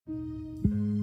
Mi alma bendishoná.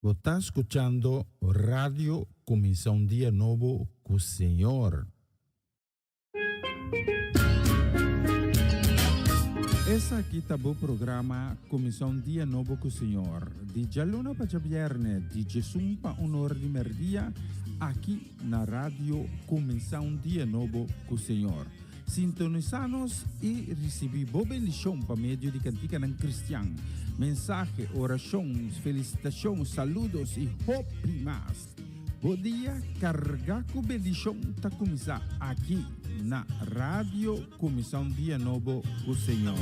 Bo ta skuchando Radio Kuminsá un Dia Nobo ku Señor. Esaki ta bo programa Kuminsá un Dia Nobo ku Señor, di djaluna pa djabièrnè, di djesun pa un or di mèrdia, aki na Radio Kuminsá un Dia Nobo ku Señor. Sintonisá nos i risibí bo bendishon pa medio di kantikanan kristian, mensahe, orashon, felisitashon, saludos i hopi mas. Bo dia kargá ku bendishon ta kuminsá aki na Radio Kuminsá un Dia Nobo ku Señor.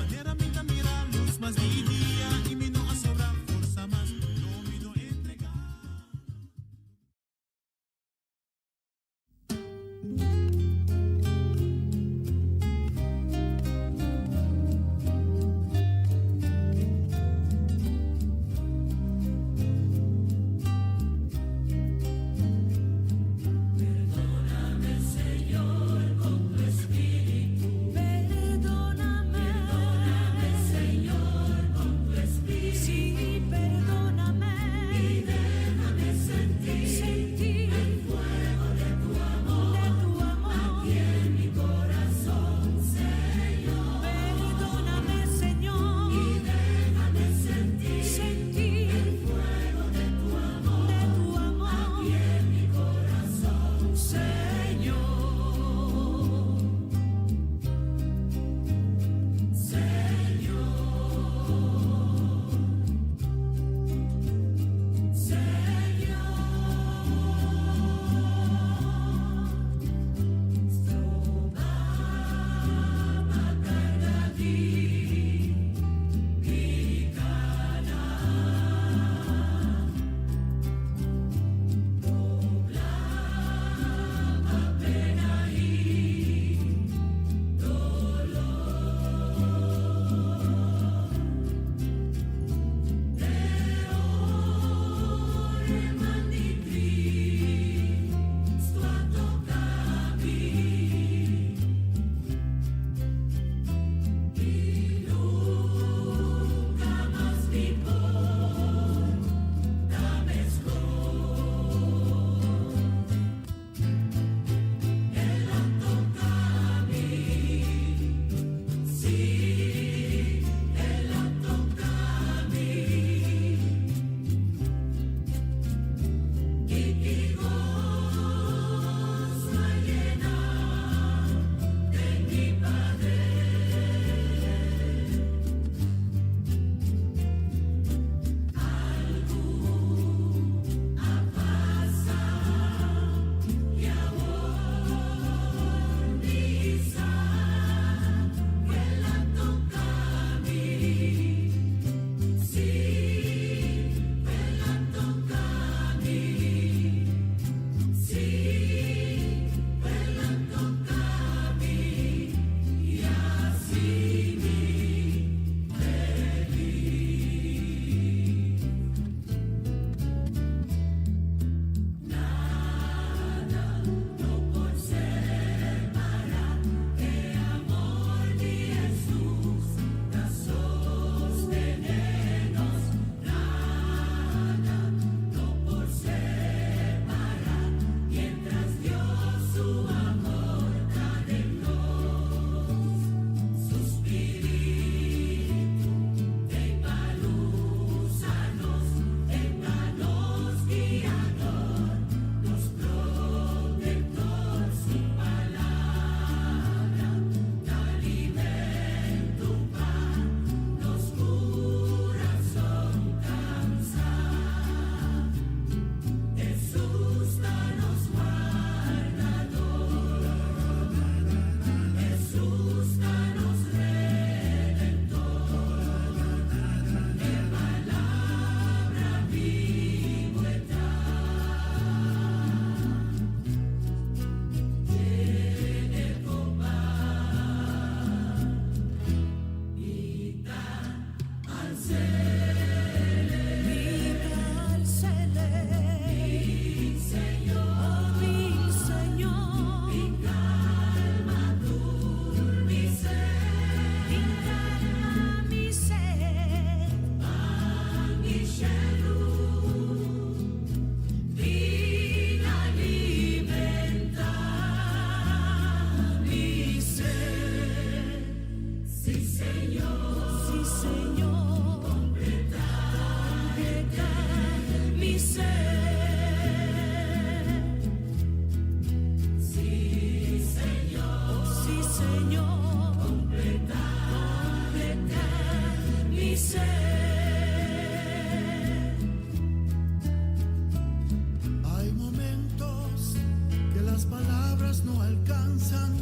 Palabras no alcanzan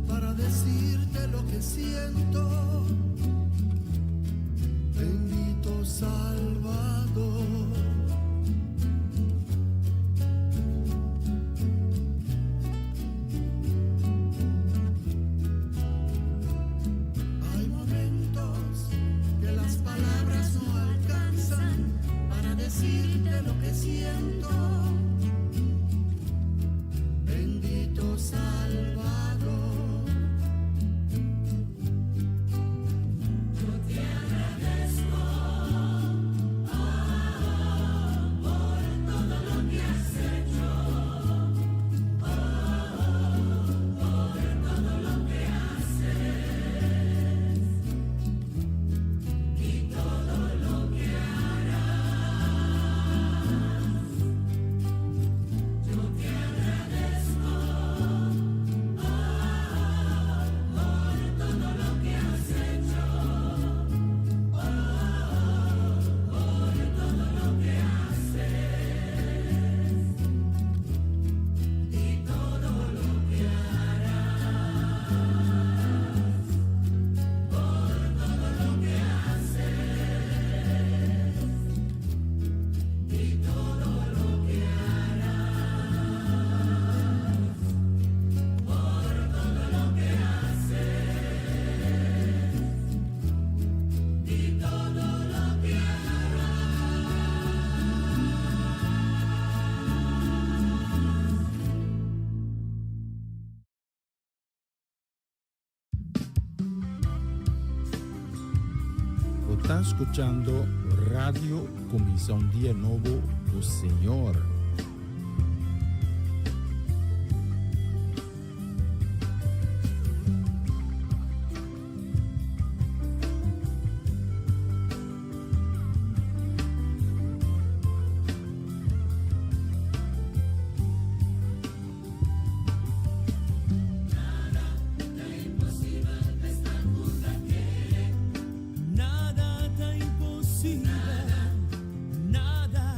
para decirte lo que siento. Bendito Salvador. Hay momentos que las palabras no alcanzan para decirte lo que siento. Bendito Salvador. Bo ta skuchando Radio Kuminsá un Dia Nobo ku Señor. Nada ta imposibel, nada.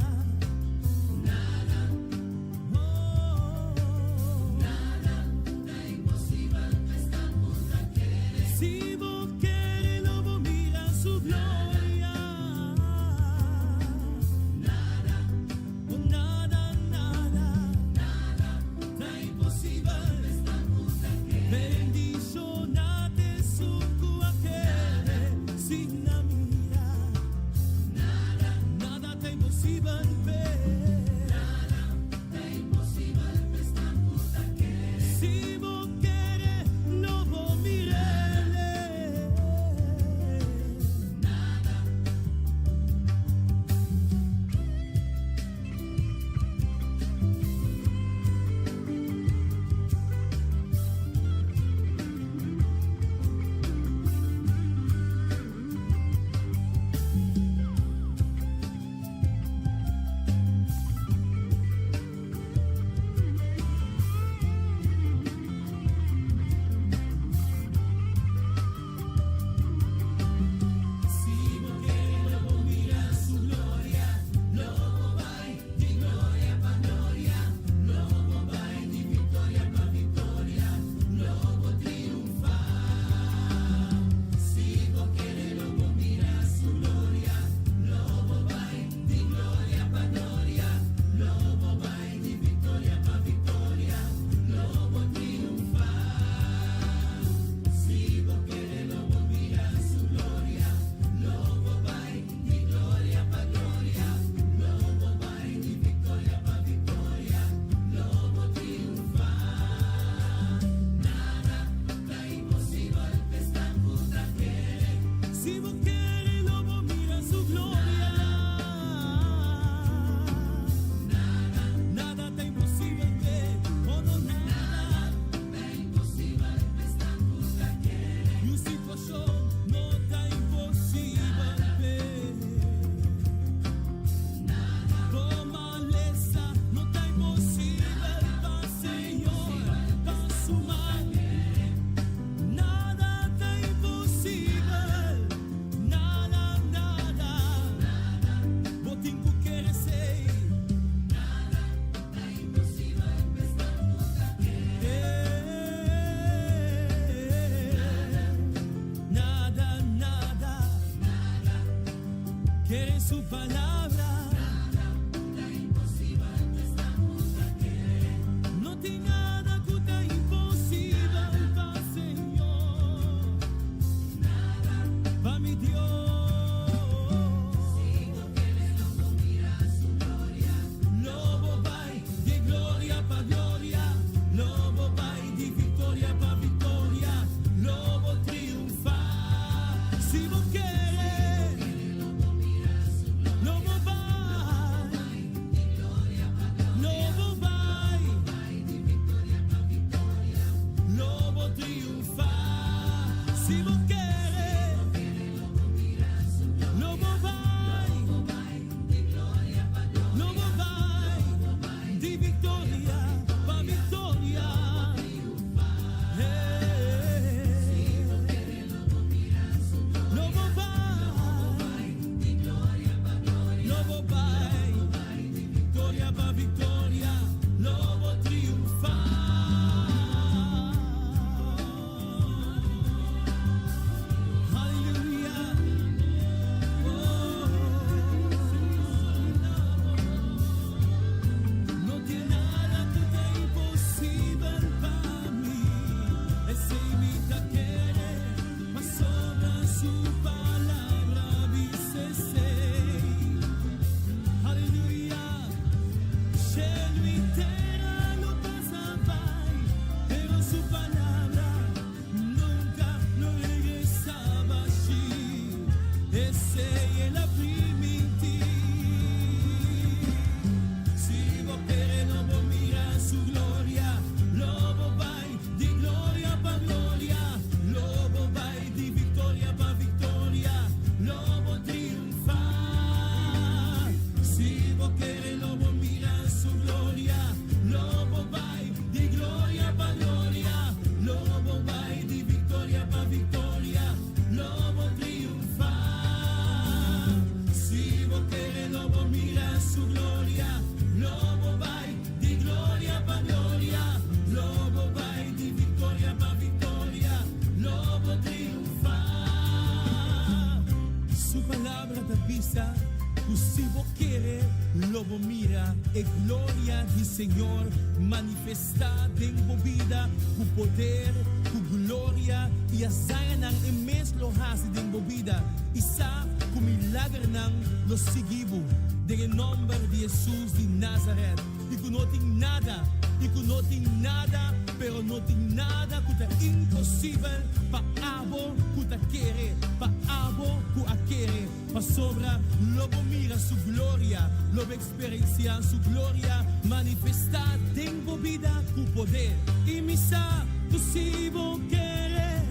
e gloria di Señor manifestá den bo bida ku poder, ku gloria i hazañanan e mes lo hasi den bo bida i sa ku milagernan lo sigui bo den e nòmber di Hesus di Nazaret i ku no tin nada i ku no tin nada pero no tin nada ku ta imposibel pa abo ku ta kere pa abo ku a kere. Pasobra lo bo mira su gloria, lo bo eksperensiá su gloria manifestá den bo bida ku poder. I mi sa ku si bo kere,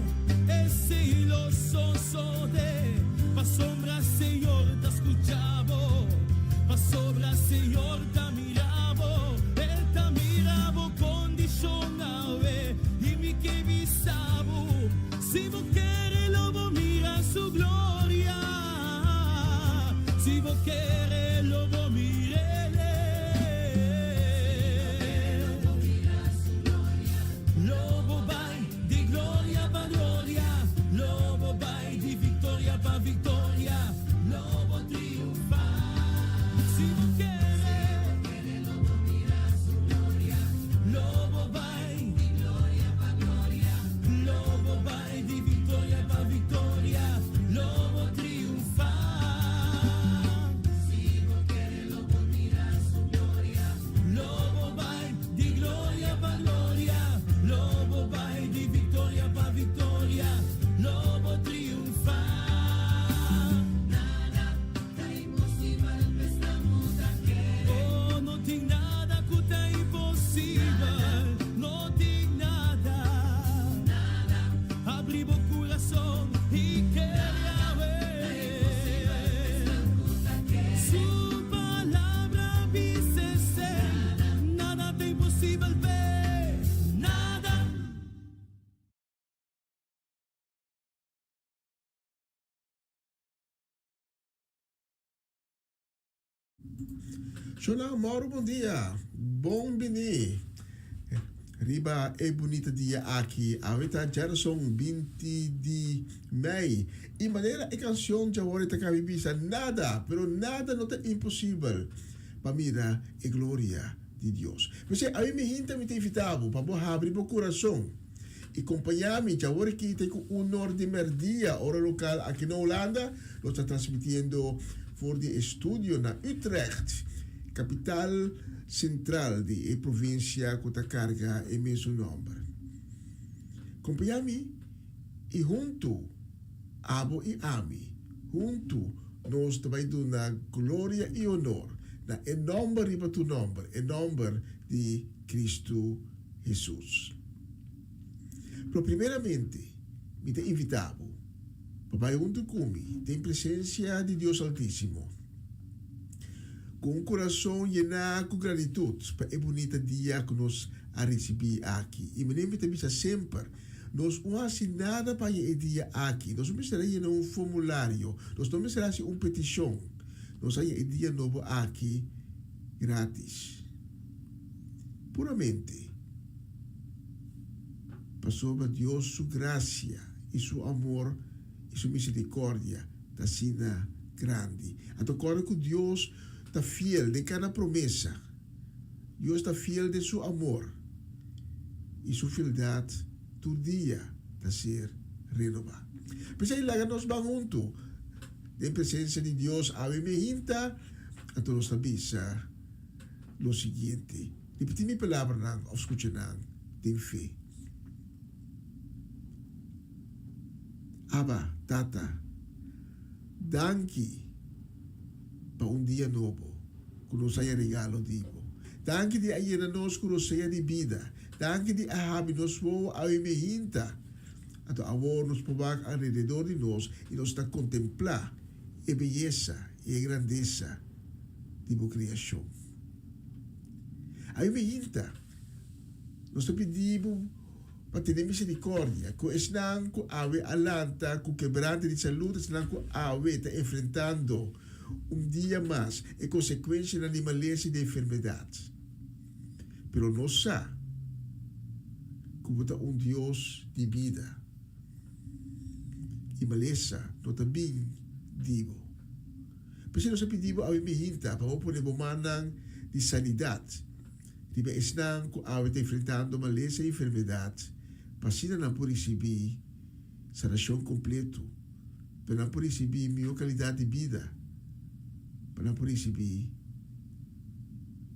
esei lo sosodé, pasobra Señor ta skucha bo, pasobra Señor ta mira bo, El ta mira bo kondishon awe. I mi ke bisa bo, Si bo kere lo bo mira su gloria, si bo kere lo bo mir'ele. Lo bo bai di gloria pa gloria, lo bo bai di victoria pa victoria, lo bo triunfa. Si bo kere, lo bo bai. Lo bo bai di victoria pa victoria, lo bo triunfa. Lo bo bai di gloria pa gloria, lo bo bai di victoria pa victoria, lo bo triunfa. Oh, no tin nada cu ta imposibel, no tin nada. Abri bo curason y kere awe. Su palabra bisa esey, nada ta imposibel p'e, nada. Shona Mauro bon dia, bon bini riba e bunita dia aki. Awe ta djarason 20 di mei. I manera e kanshon djawor e ta kabi bisa nada, pero nada no ta imposibel pa mira e gloria di Dios. P'esei awe mi hinta mi ta invita bo pa bo habri bo kurason i kompañá mi djawor aki te ku unor di mèrdia ora lokal aki na Hulanda. Nos ta transmitiendo for di e studio na Utrecht, kapital sentral di e provinsia ku ta karga e mesun nòmber. Kompañá mi i huntu, abo i ami, huntu nos ta bai duna gloria i honor na e nòmber riba tur nòmber, e nòmber di Kristu Hesus. Pero primeramente mi ta invitá bo pa bai huntu ku mi den presensia di Dios Altísimo, ku un kurason yená ku gratitut pa e bunita dia ku nos a risibí aki. I manera mi ta bisa semper, nos un hasi nada pa haña e dia aki. Nos no mester a yena un formulario, nos no mester a hasi un petishon. Nos a haña e dia nobo aki grátis. Puramente pasobra Dios su grasia i su amor i su misericordia ta asina grandi. Anto kòrda ku Dios ta fiel den kada promesa. Dios ta fiel den su amor i su fieldat tur dia ta ser renobá. P'esei laga nos ban huntu den presensia di Dios awe mehinta, anto nos ta bisa lo siguiente, Ripití mi palabranan òf skucha nan den fe. Abba, Tata, danki pa un dia nobo ku nos a haña regalo di bo. Danki di a yena nos ku rosea di bida. Danki di a habri nos wowo awe mehinta. Anto awor nos por wak alrededor di nos i nos ta kontemplá e beyesa i e grandesa di bo kreashon. Awe mehinta nos ta pidi bo pa tene misericordia cu esnan cu awe a lanta cu kebrante di salud, esnan cu awe ta enfrentando un dia mas e consecuencianan di malesa y di enfermedad. Pero nos sa cu bo ta un Dios di bida y malesa no ta bin di bo. P'esei nos a pidi bo awe mihinta pa bo pone bo mannan. di sanidat riba esnan ku awe ta enfrentando malesa i enfermedat, pa asina nan por risibí sanashon kompleto, pa nan por risibí mihó kalidat di bida, pa nan por risibí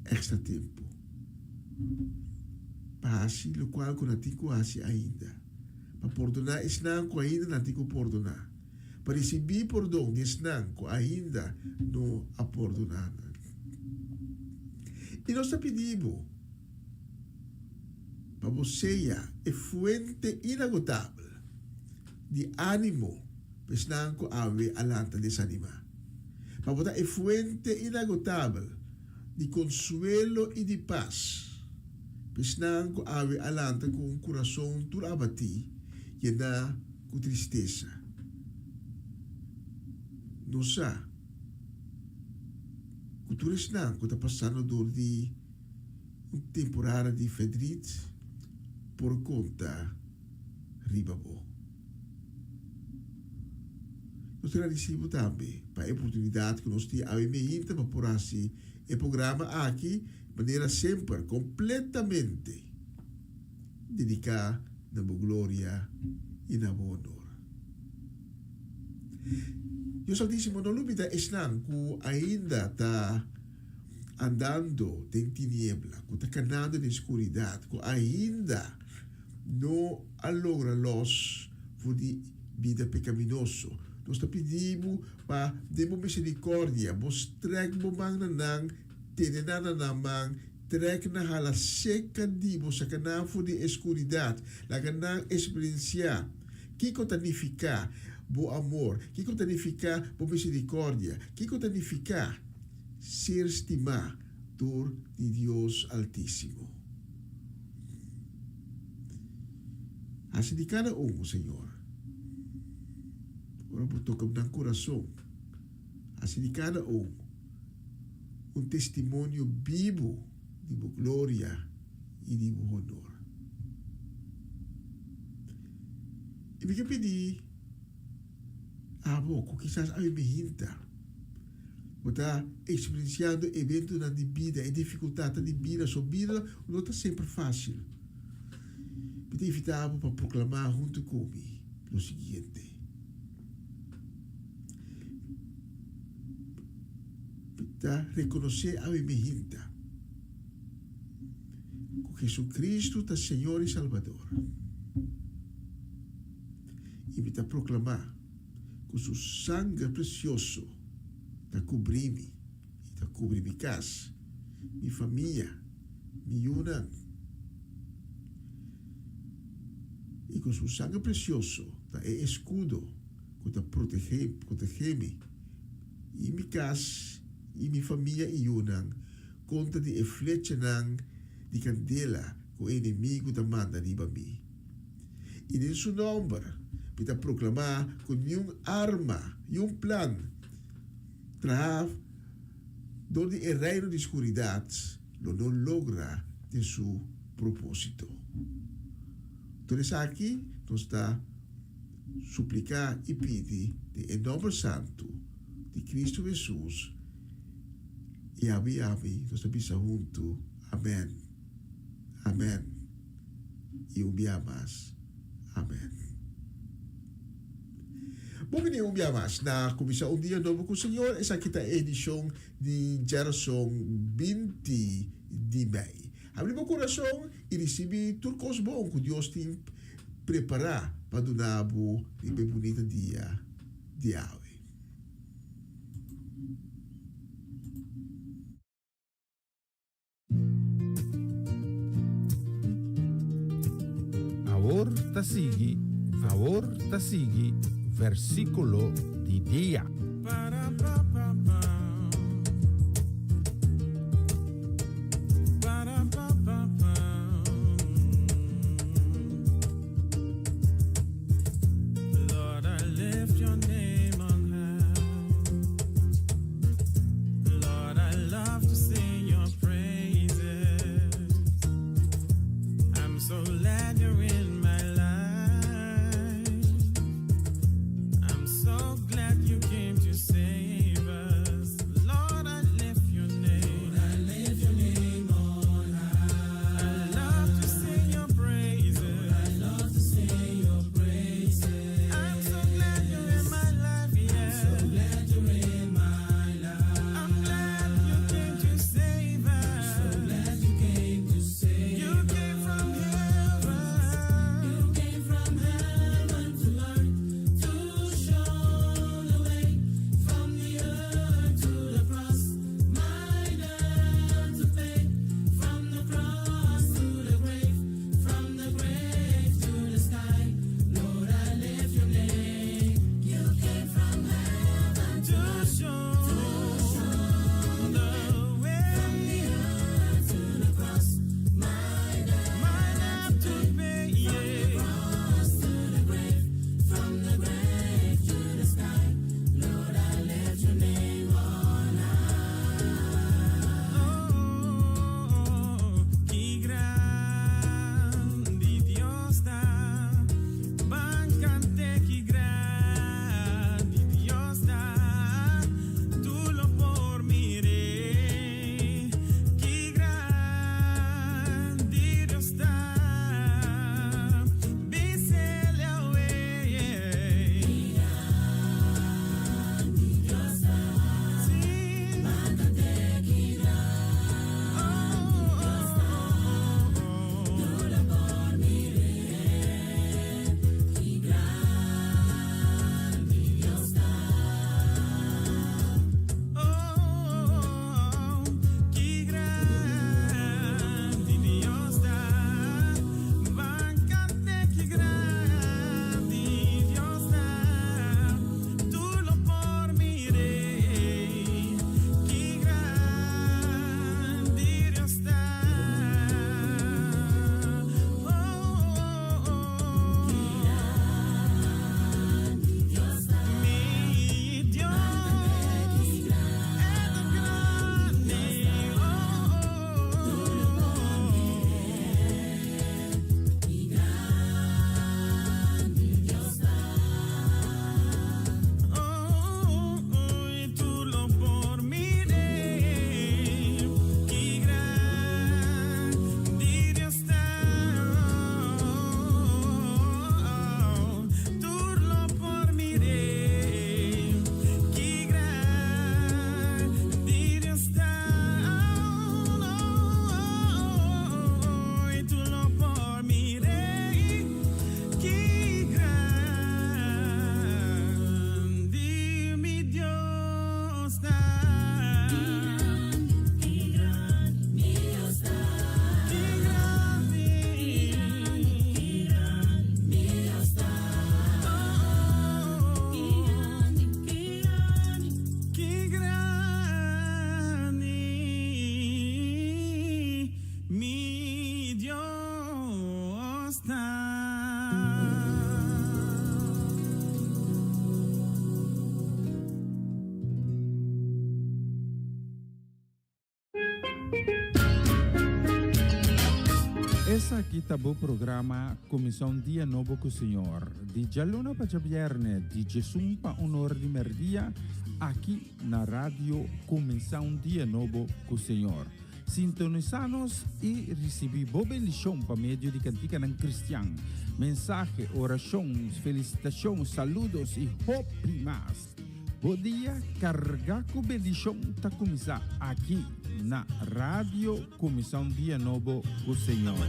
èkstra tempu pa hasi lokual ku nan tin ku hasi ainda, pa pordoná esnan ku ainda nan tin ku pordoná. Pa risibí pordon di esnan ku ainda no a pordoná nan. I nos ta pidi bo pa bo sea e fuente inagotabel di ánimo pa esnan ku awe a lanta desanimá. Pa bo ta e fuente inagotabel di konsuelo i di pas pa esnan ku awe a lanta ku un kurason tur abatí, yená ku tristesa. Nos sa ku tur esnan ku ta pasando dor di un temporada di ferdriet por konta riba bo. Nos ta gradisí bo tambe pa e oportunidat ku nos tin awe meinta pa por hasi e programa aki manera semper kompletamente dediká na bo gloria i na bo honor. Dios Altísimo, no lubida esnan ku ainda ta andando den tiniebla, ku ta kanando den skuridat, ku ainda no a logra lòs for di bida pekaminoso. Nos ta pidi bo pa den bo miserikòrdia bo strèk bo man na nan, tene nan na nan man, Trek na hala seka di bo, saka nan for di e skuridat, laga nan eksperensiá kiko ta nifiká bo amor, kiko ta nifiká bo miserikòrdia, kiko ta nifiká ser stimá dor di Dios Altísimo. Hasi di kada un, o Señor, ora bo toka nan kurason, hasi di kada un. Un testimonio bibu di bo gloria i di bo honor. I mi ke pidi abo ku kisas awe mi hinta, bo ta eksperensiando eventonan di bida, e difikultatnan di bida, so bida no ta semper fásil. Mi ta invitá bo pa proklamá huntu ku mi lo siguiente. Ta rekonosé awe mi hinta ku Jesucristo ta Señor i Salbador, i mi ta proklamá ku Su sanger presioso ta kubrí mi i ta kubri mi kas, mi famia, mi yunan, i ku Su sanger presioso ta e eskudo ku ta protegé mi i mi kas i mi famia i yunan kontra di e flechanan di kandela ku e enemigu ta manda riba mi. I den su nòmber mi ta proklamá ku niun arma, niun plan trahá dor di e reino di skuridat lo no logra den su propósito. Tur esaki nos ta. Supliká i pidi den e nòmber santu di Kristu Hesus, i ami i ami nos ta bisa huntu, Amèn, amèn, i un bia mas, amèn. Bon bini un bia mas na Kuminsá un Dia Nobo ku Señor. Esaki ta e edishon di djarason 20 di mei. Habri bo kurason i risibí tur kos bon ku Dios tin Prepará pa duna bo riba e bunita dia di awe. Awor ta sigui Awor ta sigui Versíkulo di dia. Esaki ta bo programa Kuminsá un Dia Nobo ku Señor, di djaluna pa djabièrnè, di djesun pa un or di mèrdia, aki na Radio Kuminsá un Dia Nobo ku Señor. Sintonisá nos i risibí bo bendishon pa medio di kantikanan kristian, mensahe, orashon, felisitashon, saludos i hopi mas. Bo dia carga cu bendicion ta cuminsa aki na Radio Cuminsa un Dia Nobo cu Señor.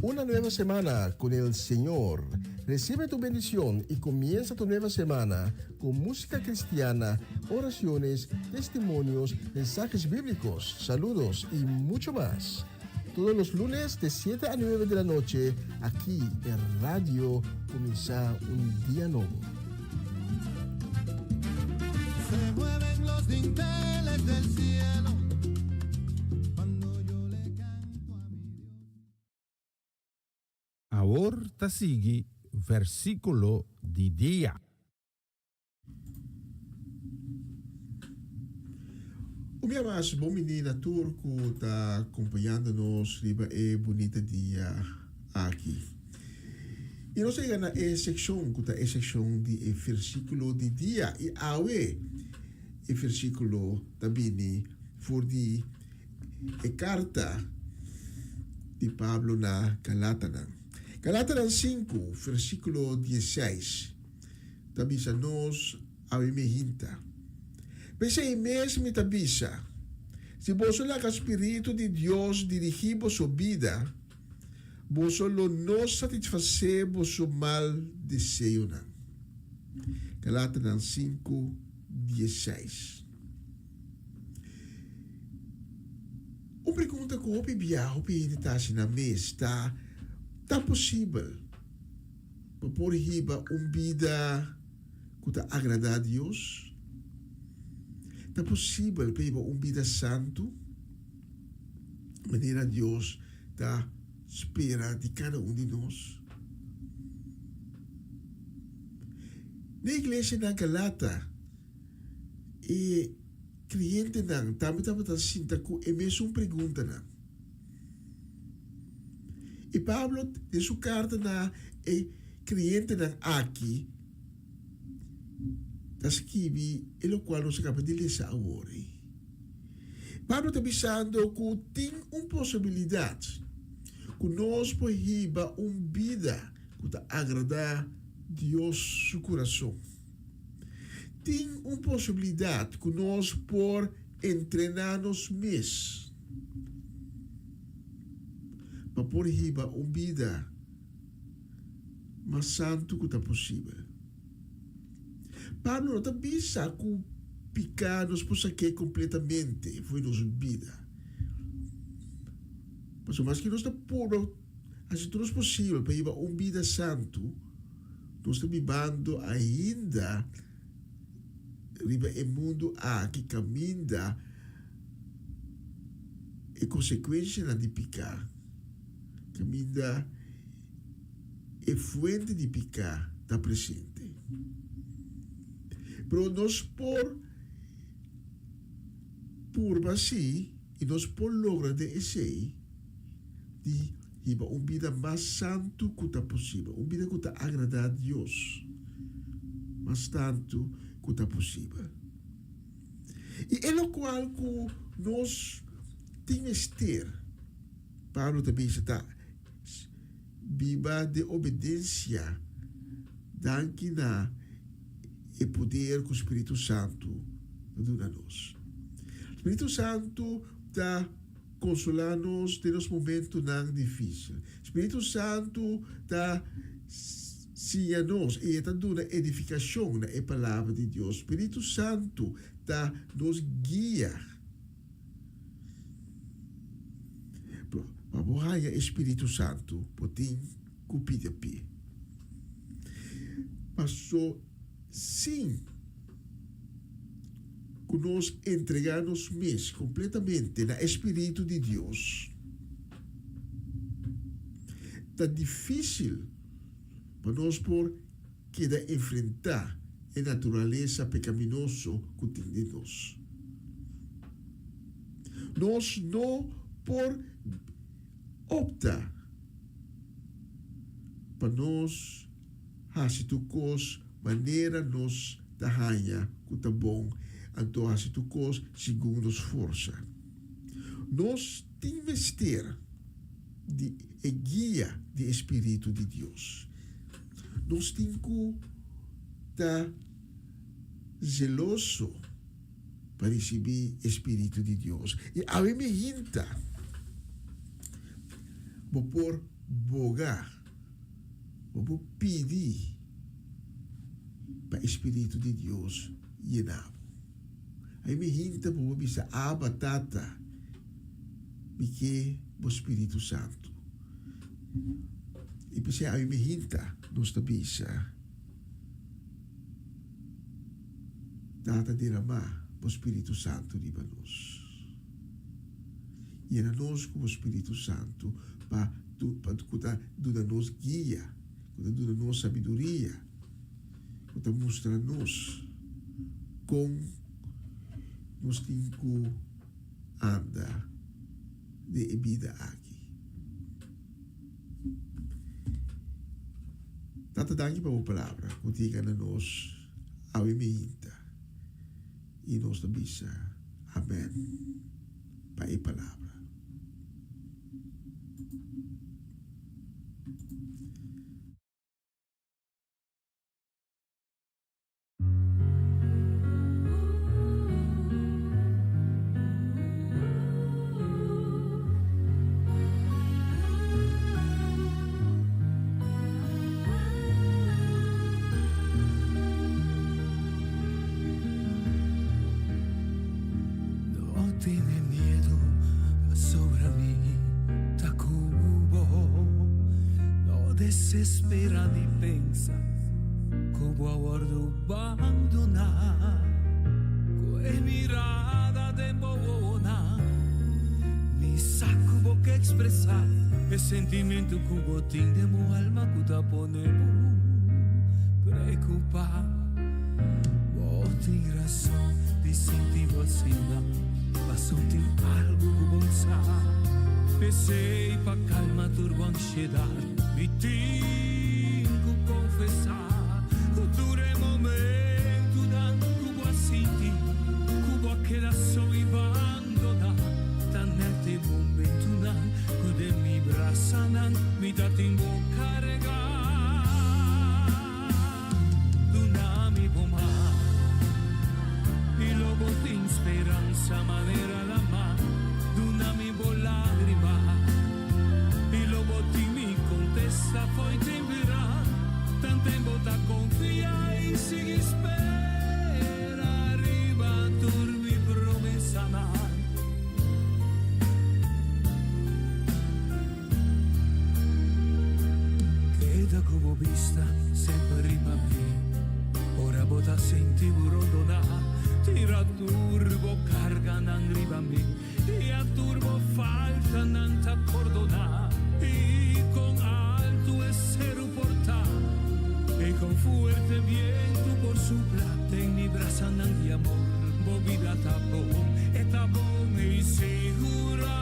Una nueva semana con el Señor. Recibe tu bendición y comienza tu nueva semana con música cristiana, oraciones, testimonios, mensajes bíblicos, saludos y mucho más. Todos los lunes de 7 a 9 de la noche, aquí en Radio Comienza un Día Nuevo. Se mueven los dinteles del cielo cuando yo le canto a mi Dios. Awor ta sigui versículo di dia. Un bia mas bon bini na tur ku ta kompañando nos riba e bunita dia aki. I nos a yega na e sekshon ku ta e sekshon di e versíkulo di dia. I awe e versíkulo ta bini for di e karta di Pablo na Galatanan. Galatanan 5, versíkulo 16. Ta bisa nos awe mi hinta. P'esei mes mi ta bisa, si boso laga spiritu di Dios dirigí boso bida, boso lo no satisfasé boso mal deseonan. Galatanan 5, 16. Un pregunta ku hopi biaha hopi hende ta hasi nan mes ta, Ta posibel Pa por hiba un bida ku ta agradá Dios? Ta posibel pa hiba un bida santu manera Dios ta spera di kada un di nos? Na iglesia na Galata, e kreyentenan tambe tabata sinta ku e mesun preguntanan. I Pablo den su karta na e kreyentenan aki ta skibi e lokual nos a kaba di lesa awor ei. Pablo ta bisando ku tin un posibilidat ku nos por hiba un bida ku ta agradá Dios su kurason. Tin un posibilidat ku nos por entrená nos mes pa por hiba un bida mas santu ku ta posibel. Pablo no ta bisa ku piká nos por sak'é kompletamente for di nos bida. Pasobra maske nos ta purba hasi tur nos posibel pa hiba un bida santu, nos ta bibando ainda riba e mundu aki kaminda e konsekuenshanan di piká, kaminda e fuente di piká ta presente. Pero nos por purba sí i nos por logra den esei di hiba un bida mas santu ku ta posibel, un bida ku ta agradá Dios mas tantu ku ta posibel. I e lokual ku nos tin mester, Pablo ta bisa, ta biba den obedensia danki na e poder ku Spiritu Santu ta duna nos. Spiritu Santu ta Konsolá nos den nos momentunan difísil. Spiritu Santu ta siña nos i e ta duna edifikashon na e Palabra di Dios. Spiritu Santu ta nos guia. Pero pa bo haña e Spiritu Santu, bo tin ku pidi p'e. Paso sin. ku nos entregá nos mes kompletamente na e spiritu di Dios, ta difísil pa nos por keda enfrentá e naturalesa pekaminoso ku tin den nos. Nos no por opta pa nos hasi tur kos manera nos ta haña ku ta bon, anto hasi tur kos segun nos forsa. Nos tin mester di e guia di e spiritu di Dios. Nos tin ku ta zeloso pa risibí e spiritu di Dios. I awe mi hinta, bo por boga, bo por pidi pa e spiritu di Dios yena bo. Awe mi hinta bo por bisa, Abba, Tata, mi ke bo spiritu santu. I p'esei awe mi hinta nos ta bisa. Tata deramá bo Spiritu Santu riba nos. Yena nos ku bo Spiritu Santu pa pa ku ta duna nos guia, ku ta duna nos sabiduria, ku ta mustra nos kon nos tin ku anda den e bida aki. Tata danki pa bo palabra ku ta yega na nos awe meinta i nos ta bisa amen pa e palabra. No tene miedu pasobra mi ta ku bo. No desespera ni pensa ku bo a wòrdu bandoná. Ku e mirada den bo wowonan mi sa ku bo ke ekspresá e sentimentu ku bo tin den bo alma ku ta pone bo preokupá. Bo tin rason di sinti bo asina, pasobra tin algu ku bo sa. P'esei pa kalma tur bo ansiedat mi tin ku konfesá ku tur e momentunan ku bo a sinti ku bo a keda so i bandoná ta nèt e momentunan ku den mi brasanan mi ta tin bo karegá. Duna mi bo man i lo bo tin speransa manera lama. Duna mi bo lágrima i lo bo tin mi kontesta fo'i tempera. Tanten bo ta konfia i sigui spera riba tur mi promesanan. Keda ku bo bista semper riba mi. Ora bo ta sinti bo rondoná, tira tur bo karganan riba mi, i a tur bo faltanan ta pordoná. I kon altu e seru por ta, i kon fuerte bientu por supla, den mi brasanan di amor bo bida ta bon, e ta bon i sigurá.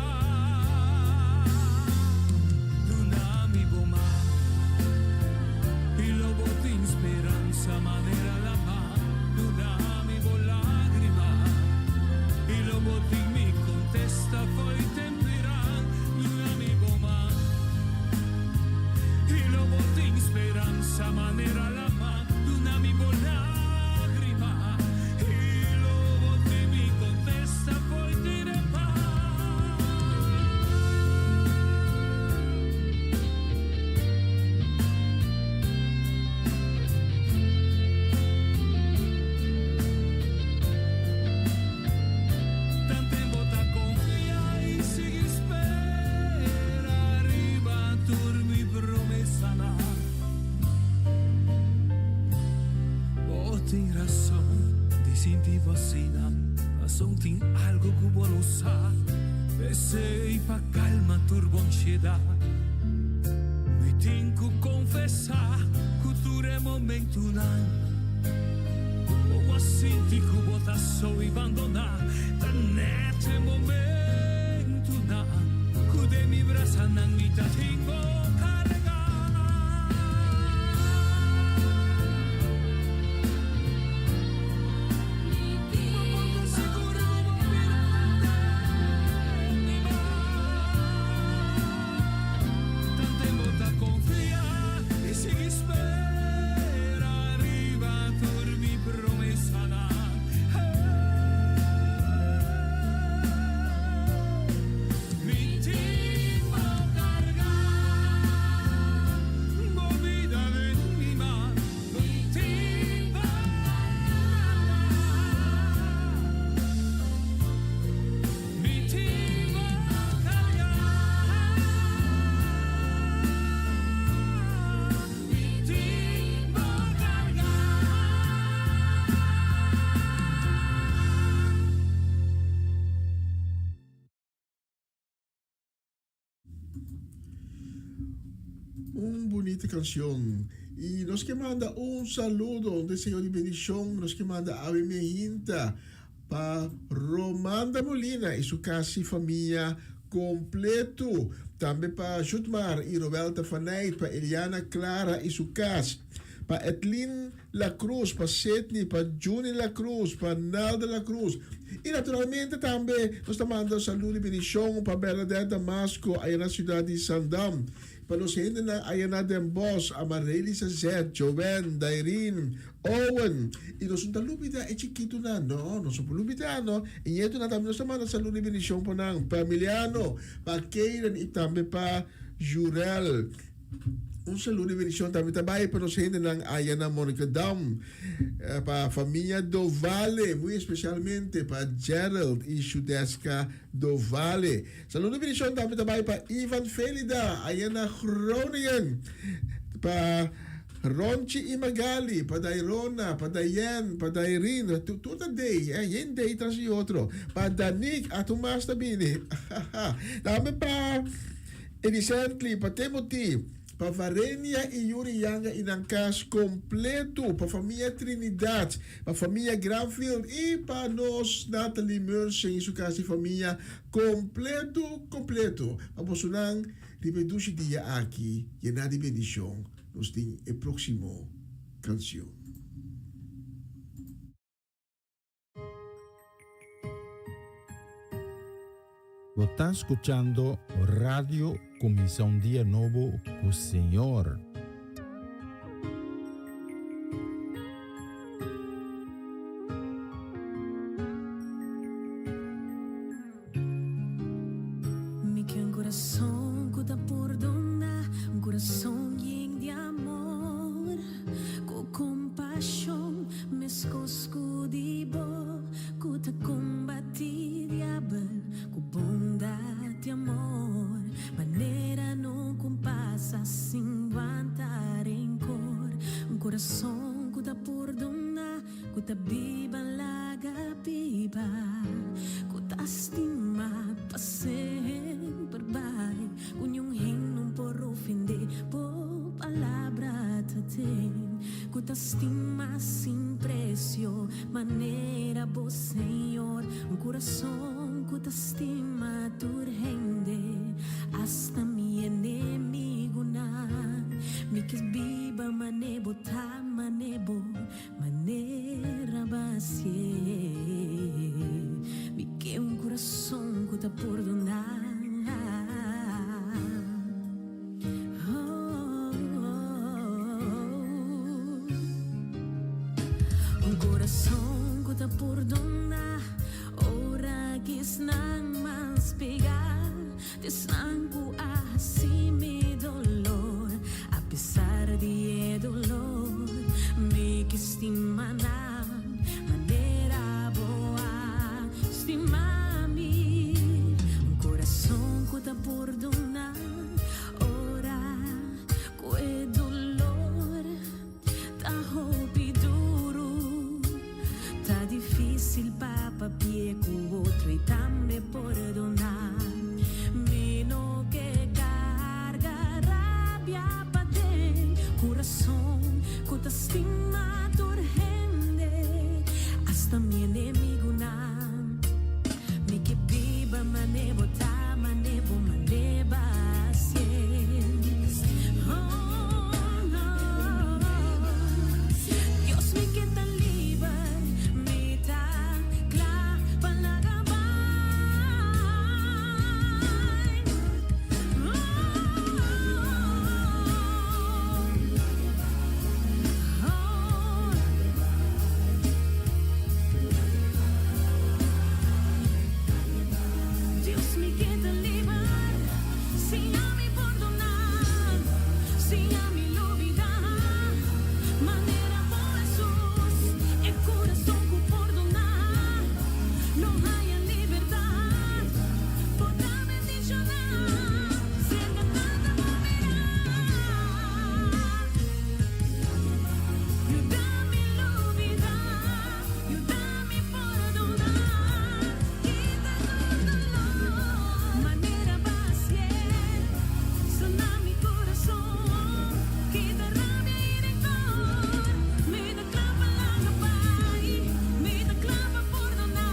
Duna mi bo man i lo bo tin speransa manera lama. Duna mi bo lágrima i lo bo tin mi kontesta fo'i temperan. Duna mi bo man i lo bo tin speransa manera lama. Duna mi bo lágrima i lo bo tin mi kontesta. Algo ku bo no sa, p'esei pa kalma tur bo ansiedat. Mi tin ku konfesá ku tur e momentunan ku bo a sinti ku bo ta so i bandoná, ta nèt e momentunan ku den mi brasanan mi ta tin bo kargá. Un bunita canción. Y nos ke manda un saludo, un deseo di bendicion. Nos ke manda awe mehinta pa Romanda Molina y su casi familia completo. Tambe pa Jutmar y Roelta Faneit, pa Eliana Clara y su cas. Pa Edlin La Cruz, pa Sidney, pa Juni La Cruz, pa Nalda La Cruz. Y naturalmente tambe nos ta manda un saludo y bendicion pa Bernadette Damasco aya na ciudad di Zandam. Pa nos hendenan aya na Den Bosch, Amarely Sazet, Joanne, Dairine, Owen. Y nos no ta lubida e chikitonan, no, nos no por lubida no. E nietonan tambe nos ta manda saludo y bendicion pa nan. Pa Emiliano, pa Keiren y tambe pa Jurel. Un saludo y bendición tambe ta bay pa nos hendenan aya na Monnikendam, pa familia Dovale, muy especialmente pa Gerald y Shudeska Dovale. Saludo y bendición tambe ta bay pa Ivan Felida aya na Groningen, pa Ronchi y Magali, pa Dairona, pa Diane, pa Dairin, tur ta day, eh, yen day tras di otro, pa Danique, atu mas ta bini, tambe pa. Elisently, pa Timothy, pa Varenia y Yuri Yanga y nan cas completo, pa famia Trinidad, pa famia Granfield y pa nos Natalie Mersen y su cas y famia completo completo. Pa bosonan riba e dushi dia aki yena di bendicion. Nos tin e proximo cancion. Bo ta scuchando Radio Cuminsa un Dia Nobo cu Señor. Mi ke un kurason ku ta pordoná, un kurason yen di amor, ku kompashon meskos ku di bo, ku ta kombatí diabel ku bondat di amor, manera no ku pasa sin wanta renkor, un kurason ku ta pordoná. Ku ta biba laga biba, ku ta stima pa semper bai, ku niun hen no por ofendé, bo palabra ta ten, ku ta stima sin presio, manera bo Señor, un kurason ku ta stima tur hende, asta mi enemigunan, mi ke biba mane bo ta, mane bo. Manera basie Mi ke un kurason ku ta pordoná Un kurason ku ta pordoná Ora ki esnan mas pegá T'esnan ku a hasi mi dolor A pesar di e dolor Mi ke stima nan Manera bo a stima mi Un kurason ku ta pordona Ora ku e dolor Ta hopi duru, ta difícil pa papia ku otro i pordoná. Mi no ke karga rabia paden kurason ku ta stima tur hende, asta mi enemigunan. Mi ke biba mane bo ta, mane bo mane b'a hasié. Oh, no. Dios mi ke ta liber, mi ta kla pa laga bai. Oh, oh. Dios mi ke ta liber, siña mi pordoná, siña mi lubidá. Manera bo Hesus, e kurason ku pordoná, lo haña libertat, bo ta bendishoná, serka Tata bo mirá. Yuda mi lubidá, yuda mi pordoná, kita tur doló, manera b'a hasié, sana mi kurason, kita rabia i renkor, mi ta kla pa laga bai, mi ta kla pa pordoná,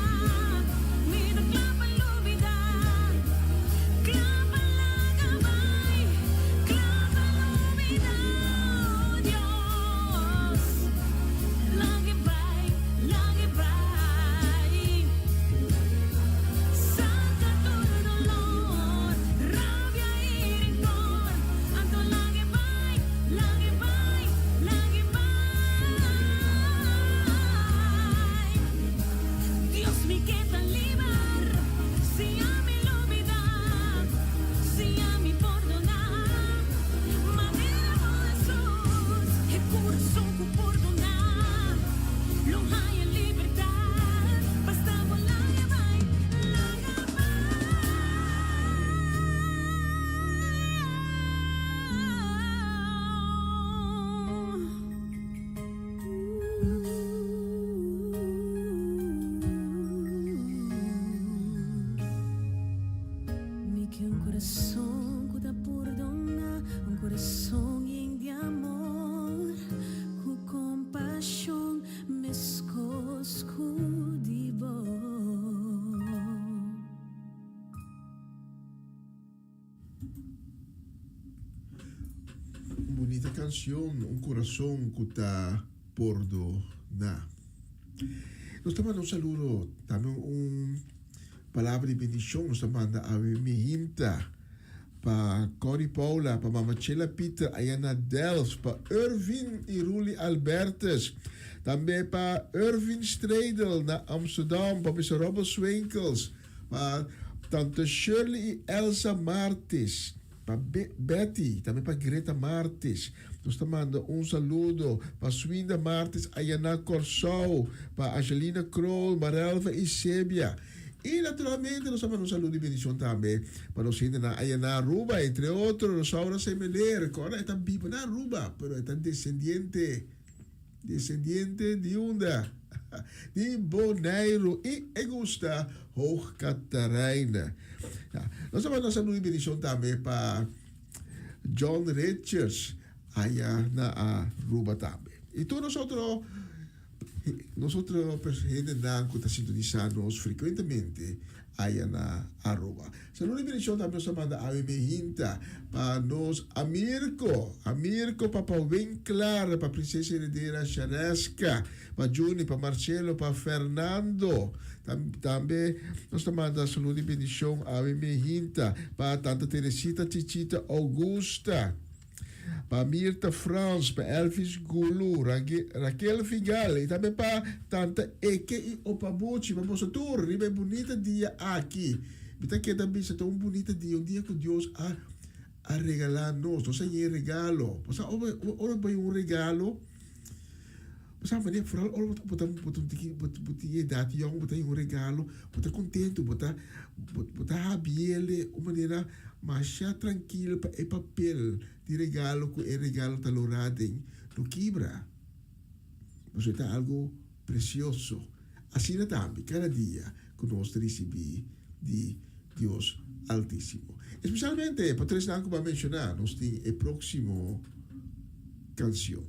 mi ta kla pa lubidá, kla pa laga bai, kla pa lubidá, oh Dios, lag'é bai, lag'é bai. Saka tur doló, rabia i renkor, anto lag'é bai, lag'é bai, lag'é bai. Dios mi ke ta liber, siña mi lubidá, siña mi pordoná. Manera bo Hesus, e kurason ku pordoná, lo haña libertat, basta bo laga bai, laga bai. Mi ke un kurason ku ta pordoná, un kurason yen di amor, ku kompashon meskos ku di bo. Un bunita canción, un corazón cu ta pordona. Nos ta manda un saludo, tambe un palabra di bendicion nos ta manda a mi hinta pa Connie Paula, pa Mama Chela Pieter allá na Delft, pa Irvin y Ruli Albertus, tambe pa Irvin Stradel na Amsterdam, pa Mr. Robert Swinkels, Pa Tante Shirley i Elsa Martis, pa Betty, tambe pa Greta Martis. Nos ta manda un saludo pa Swinda Martis aya na Kòrsou, pa Angelina Kroll, Marelva i Sebia. I naturalmente nos ta manda un saludo i bendishon tambe pa nos hendenan aya na Aruba, entre otro Rosaura Semeler, ku ora e ta biba na Aruba, pero e ta desendiente. Descendiente di unda? Di Boneiru i e gusta Hoog Catharijne. Ja, nos ta manda saludo i bendicion tambe pa John Richards aya na Aruba tambe. I tur nos otro nos otro hendenan ku ta sintonisa nos frekuentemente aya na Aruba. Saludo y bendición tambe nos ta manda awe mehinta pa nos Amirko, Amirko pa pa Winklar, pa Princesa Heredera Shareska, pa Juni, pa Marcelo, pa Fernando. Tambe nos ta manda saludo y bendición awe mehinta pa Tanta Teresita Chichita Augusta. Pa Mirta Frans, pa Elvis Gulu, Raquel Figal y tambe pa Tanta Eke y Opa Buchi. Pa boso tur riba e bunita dia aki. Mi ta keda bisa ta un bunita dia, un dia cu Dios a a regala nos. Nos a haña e regalo. Bo sa ora ora bo haña un regalo, bo sa manera foral ora bo ta bo ta bo ta un tiki bo tin edad yong bo ta haña un regalo, bo ta contento, bo ta bo ta habiel un manera Masha trankil pa e papel di regalo ku e regalo ta lorá den no kibra, pasobra e ta algu presioso. Asina tambe kada dia ku nos ta risibí di Dios Altísimo. Especialmente pa tresnan ku bo a menshoná, nos tin e próksimo kansion.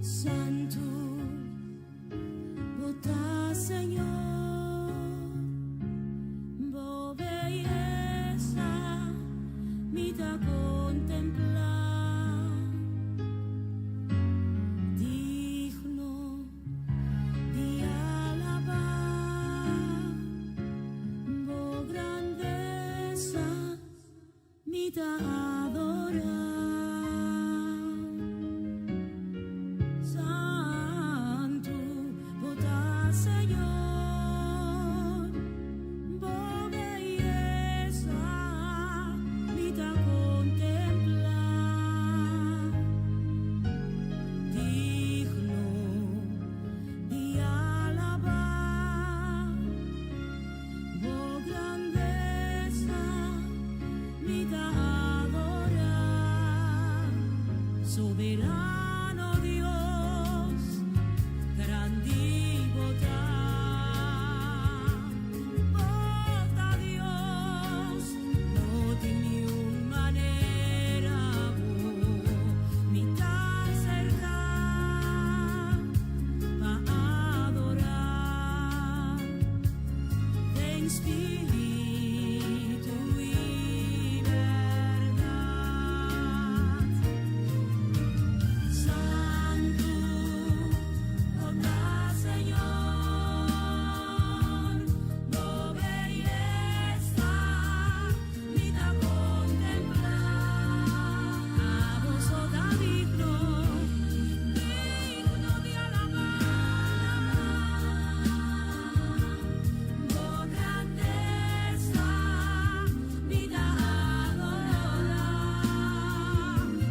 Santu bo ta Señor, bo beyesa mi ta contemplá, digno di alabá, bo grandesa mi ta adorá. Santu bo ta Señor, bo beyesa mi ta contemplá, digno di alabá, bo grandesa mi ta adorá, soberano Dios, grandi bo ta. Bo ta Dios, no tin niun manera bo, mi ta aserká pa adorá. Den spiritu i bèrdat. Santu, bo ta Señor, bo beyesa mi ta kontemplá. Abo so ta digno, digno di alabá. Bo grandesa mi ta adorá.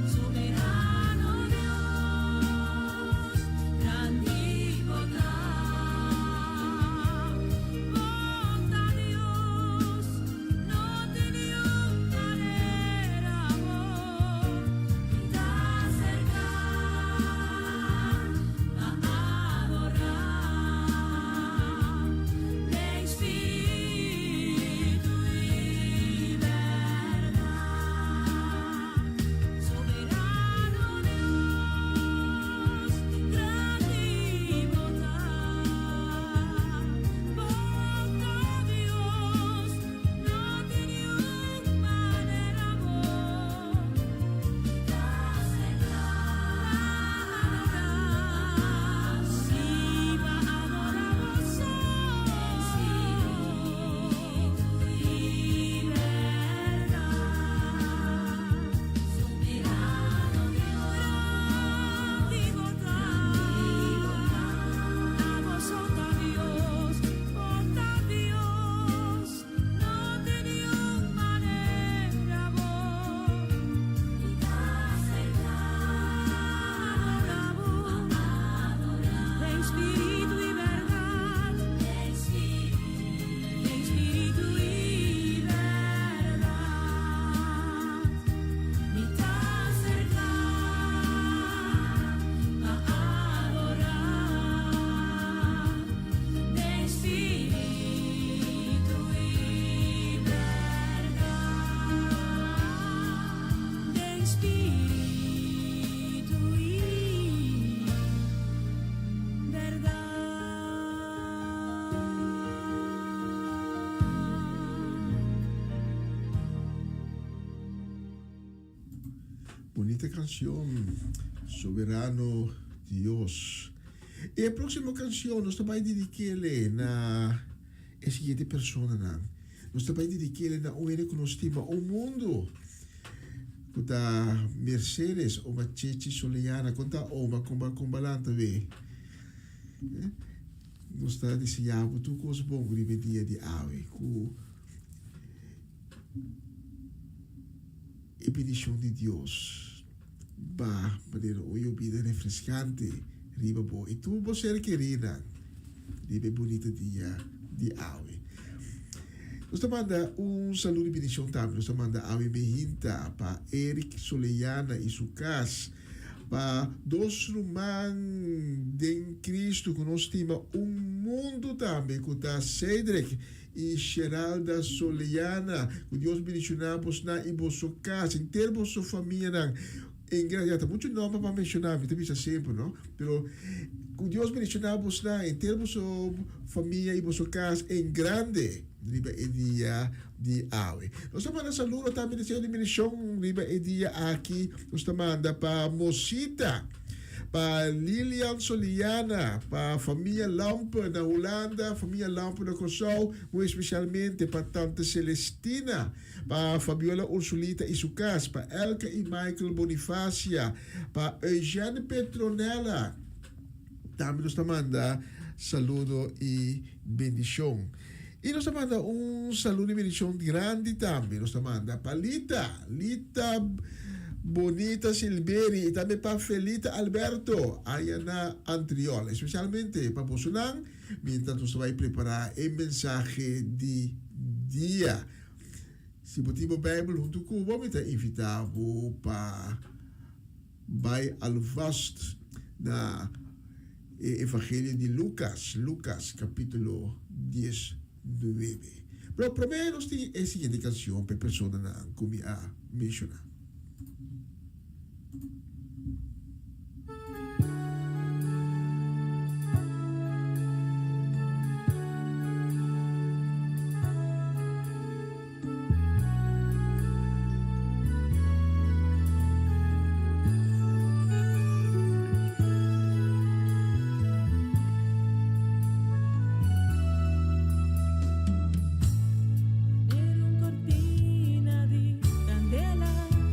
Soberano Dios, grandi bo ta. Bo ta Dios, no tin niun manera bo, mi ta aserká pa adorá. Den spiritu i bèrdat. Soberano Dios, grandi bo ta. Bo ta Dios, no tin niun manera bo, mi ta aserká adorá. Si pa adorá bo so, spiritu i bèrdat. Soberano Dios, grandi bo ta. Abo so ta Dios, bo ta Dios, no tin niun manera bo, mi ta aserká adorá bo. Den spiritu i bèrdat, den spiritu i bèrdat, mi ta aserká pa adorá. Den spiritu i bèrdat, den spiritu i bèrdat. Bunita kanshon, Soberano Dios. I e próksimo kanshon nos ta bai dedik'é na e siguiente personanan. Nos ta bai dedik'é na un hende ku nos stima un mundu, ku ta Mercedes Oma Chechi Soleana. Kon ta Oma? Kon ba kon balanta be? Nos ta deseá bo tur kos bon riba e dia di awe. Ku e bendishon di Dios ba manera un yobida refreskante riba bo i tur bo ser kerinan riba e bunita dia di awe. Nos ta manda un saludo y bendicion tambe. Nos ta manda awe mehinta pa Eric Soleyana y su cas, pa dos ruman den Cristo cu nos stima un mundo tambe cu ta Cedric y Sheralda Soleyana. Cu Dios bendiciona bosnan y boso cas, henter boso famianan. En gran, ya ta mucho nomber pa menciona, mi ta bisa semper, no? Pero cu Dios bendiciona bosnan, henter boso famia y boso cas en grande riba e dia di awe. Nos ta manda saludo tambe deseo di bendicion riba e dia aki. Nos ta manda pa Mosita, pa Lilian Soliana, pa famia Lampe na Hulanda, famia Lampe na Curaçao, muy especialmente pa tante Celestina. Pa Fabiola Ursulita y su cas, pa Elke y Michael Bonifacia, pa Eugène Petronella. Tambe nos ta manda saludo y bendicion. Y nos ta manda un saludo y bendicion grandi tambe. Nos ta manda pa Lita, Lita Bonita Silveri y tambe pa Felita Alberto, aya na Antriol. Especialmente pa bosonan, mientras nos ta bay prepara e mensahe di dia. Si bo tin bo Bijbel huntu ku bo, mi ta invitá bo pa bai alvast na e Evangelio di Lucas, Lucas capítulo 19. Pero promé nos tin e siguiente canción pa e personanan ku mi a menshoná. Manera un cortina di candela.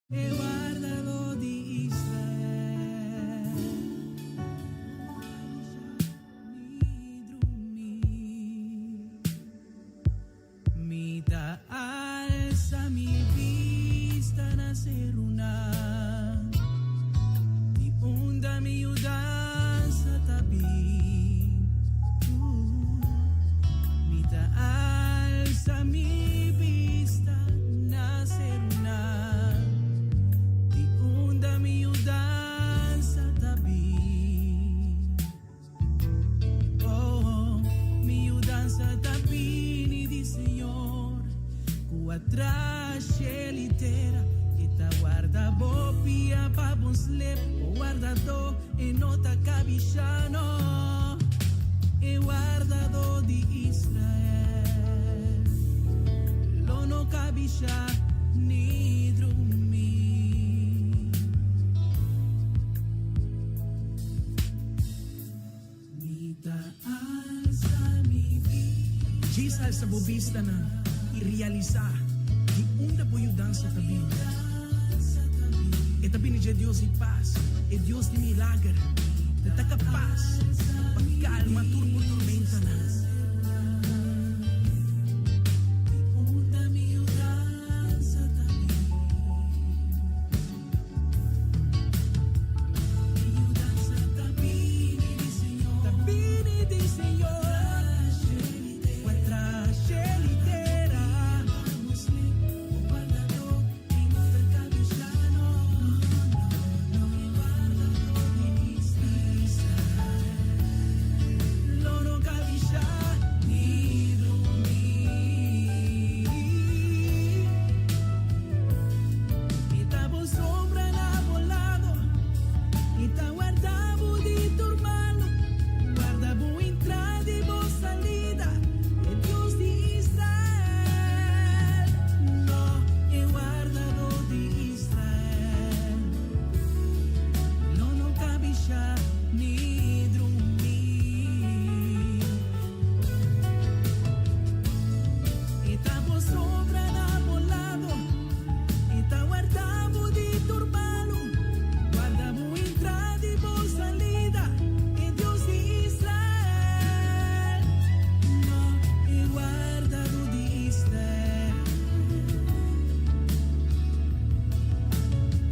E wardadó di Israel. Ni drumi. Mi ta alsa mi bista na serunan, di unda mi yudansa ta bin. Mi ta alsa mi bista na serunan, di unda mi yudansa ta bin. Oh, mi yudansa ta bini di Señor, ku a traha shelu i tera. E ta warda bo pia pa bo slep, bo wardadó, e no ta kabishá, no. E wardadó di Israel lo no kabishá ni drumí. Mi ta alsa mi bista. Djis alsa bo bistanan i realisá di unda bo yudansa ta bini. E ta bini dje Dios di pas, e Dios di milager, ku ta kapas pa kalma tur bo tormentanan. E ta bo sombra na bo lado, E ta warda bo di tur malu, warda bo entrada i bo salida, E Dios di Israel, no, e wardadó di Israel, lo no kabishá ni drumí. E ta bo sombra na bo lado, E ta warda bo di tur malu, warda bo entrada i bo salida, E Dios di Israel, no, e wardadó di Israel,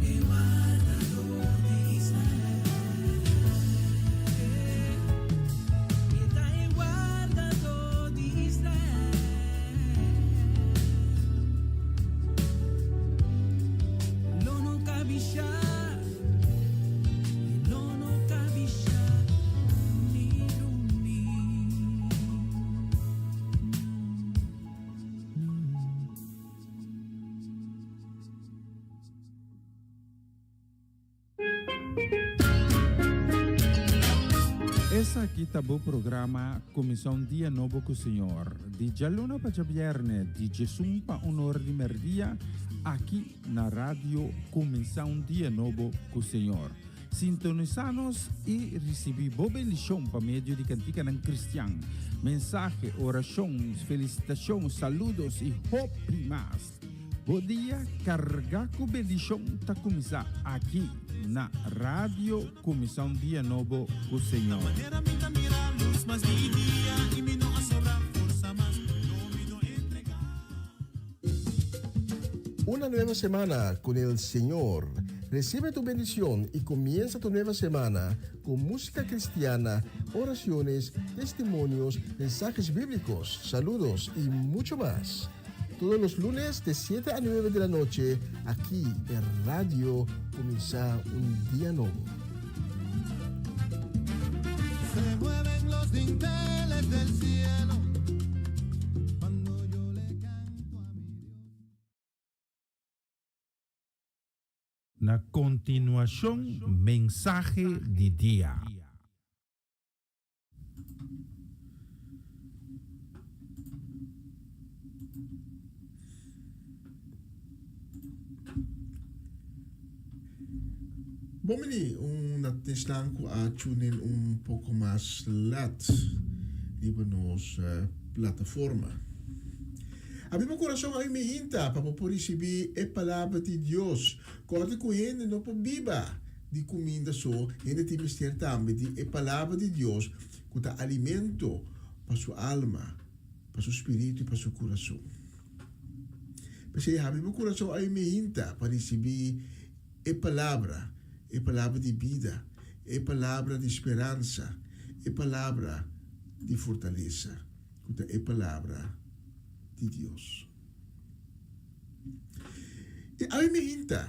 e wardadó di Israel. E ta e wardadó di Israel. Lo no kabishá, e lo no kabishá ni drumí. Esaki ta bo programa Kuminsá un Dia Nobo ku Señor, di djaluna pa djabièrnè, di djesun pa un or di mèrdia, aki na Radio Kuminsá un Dia Nobo ku Señor. Sintonisá nos i risibí bo bendishon pa medio di kantikanan kristian, mensahe, orashon, felisitashon, saludos i hopi mas. Bo dia carga cu bendicion ta cuminsa aki na Radio Cuminsa un Dia Nobo cu Señor. Una nueva semana con el Señor. Recibe tu bendición y comienza tu nueva semana con música cristiana, oraciones, testimonios, mensajes bíblicos, saludos y mucho más. Todos los lunes de 7 a 9 de la noche, aquí en Radio Comienza un Día Nuevo. Se mueven los dinteles del cielo cuando yo le canto a mi Dios. Na kontinuashon mensahe di dia. Bon bini un na tesnan ku a tune in un poko mas lat riba nos plataforma. Habri bo kurason awe mihinta pa bo por risibí e Palabra di Dios. Kòrda ku hende no por biba di kuminda so, hende tin mester tambe di e Palabra di Dios ku ta alimento pa su alma, pa su spiritu i pa su kurason. P'esei habri bo kurason awe mihinta pa risibí e Palabra, e Palabra di bida, e Palabra di speransa, e Palabra di fortalesa. Ku ta e Palabra di Dios. I awe mi hinta,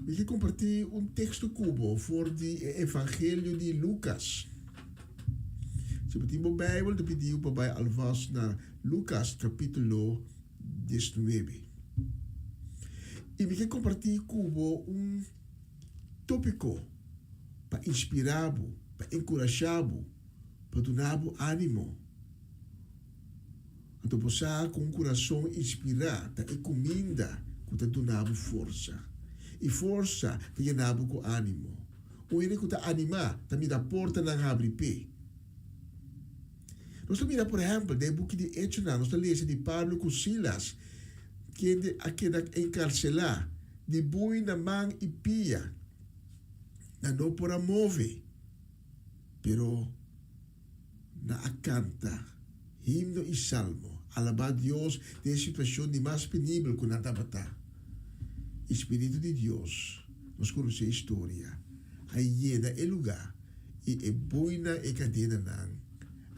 mi ke kompartí un teksto ku bo for di e Evangelio di Lukas. Si bo tin bo Beibel, ta pidi bo pa bai alvast na Lukas kapítulo diesnuebe. I mi ke kompartí ku bo un tópiko pa inspirá bo, pa enkurashá bo, pa duna bo ánimo. Anto bo sa ku un kurason inspirá ta e kuminda ku ta duna bo forsa. I forsa ta yena bo ku ánimo. Un hende ku ta animá ta mira portanan habri p'e. Nos ta mira, por ehèmpel, den e buki di Echonan, nos ta lesa di Pablo ku Silas, kende a keda enkarselá, di bui na man i pia. Nan no por a move, pero nan a kanta himno i salmo, alabá Dios den e situashon di mas penibel ku nan tabata. E spiritu di Dios, nos konosé e historia, a yena e lugá i e buinan e kadenanan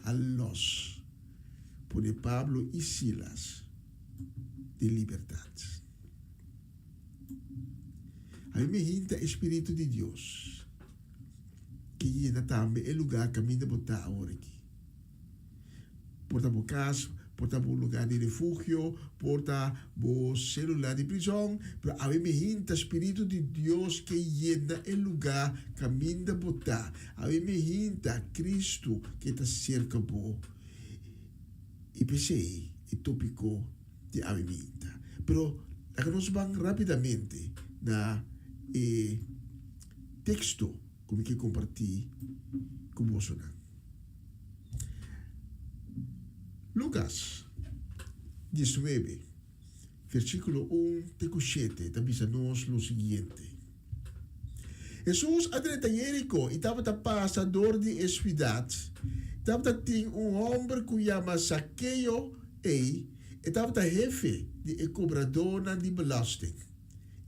a lòs, pone Pablo i Silas den libertat. Ami mi hinta e Spiritu di Dios ke yena tambe e lugá kaminda bo ta awor aki. Por ta bo kas, por ta bo lugá di refugio, por ta bo selula di prizòn, pero awe mi hinta Spiritu di Dios ke yena e lugá kaminda bo ta. Awe mi hinta Kristu ke ta serka bo. I p'esei e tópiko di awe mi hinta. Pero laga nos ban rápidamente na e teksto ku mi ke kompartí ku bosonan. Lukas diesnuebe, versíkulo un te ku shete ta bisa nos lo siguiente, Hesus a drenta Jeriko i tabata pasa dor di e suidat. Tabata tin un hòmber ku yama Sakeo ei, e tabata hefe di e kobradónan di belasting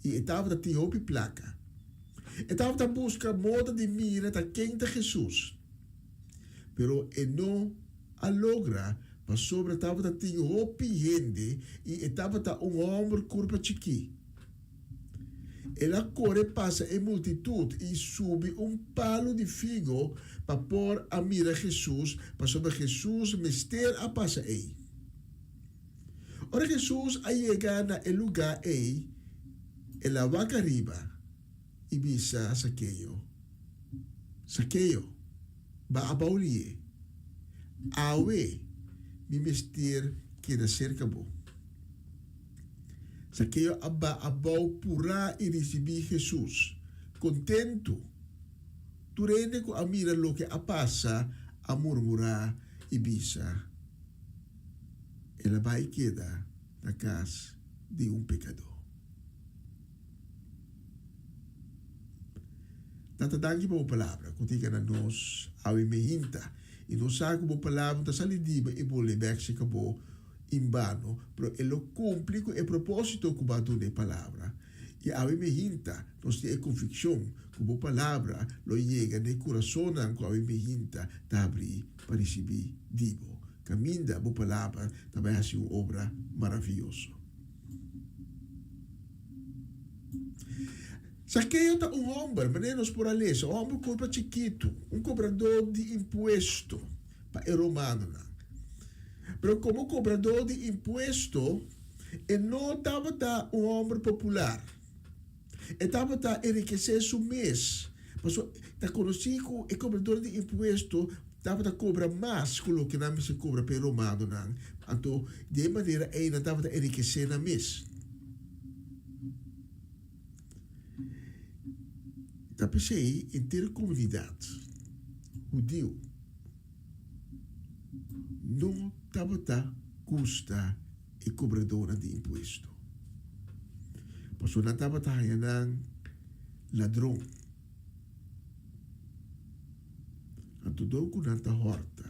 i e tabata tin hopi plaka. E tabata buska moda di mira ta ken ta Hesus. Pero e no a logra pasobra tabata tin hopi hende i e tabata un hòmber kurpa chikí. El a kore pasa e multitut i subi un palu di figo pa por a mira Hesus, pasobra Hesus mester a pasa ei. Ora Hesus a yega na e lugá ei, el a wak ariba i bisa Sakeo, Sakeo, ba abou lié. Awe mi mester keda serka bo. Sakeo a ba abou purá i risibí Hesus, kontentu. Tur hende ku a mira loke a pasa a murmurá i bisa, El a bai keda na kas di un pekadó. Tata danki pa bo palabra ku ta yega na nos awe meinta i nos sa ku bo palabra no ta sali di bo i bolbe bek serka bo inbano pero e lo kumpli ku e proposito ku bo a duna e palabra i awe meinta nos tin e konvikshon ku bo palabra lo yega na e kurasonnan ku awe meinta ta habrí pa risibí di bo kaminda bo palabra ta bai hasi un obra maravioso. Sakeo ta un hòmber, manera nos por a lesa, un hòmber kurpa chikitu, un kobradó di impuesto pa e romanonan. Pero komo kobradó di impuesto, e no tabata un hòmber popular. E tabata enrikesé su mes, pasobra ta konosí ku e kobradónan di impuesto tabata kobra mas ku loke nan mester kobra pa e romanonan. Anto, di e manera ei nan tabata enrikesé nan mes. Ta p'esei henter komunidat hudiu no tabata. gusta e kobradónan di impuesto. Pasobra nan tabata haña nan ladron. Anto dor ku nan ta hòrta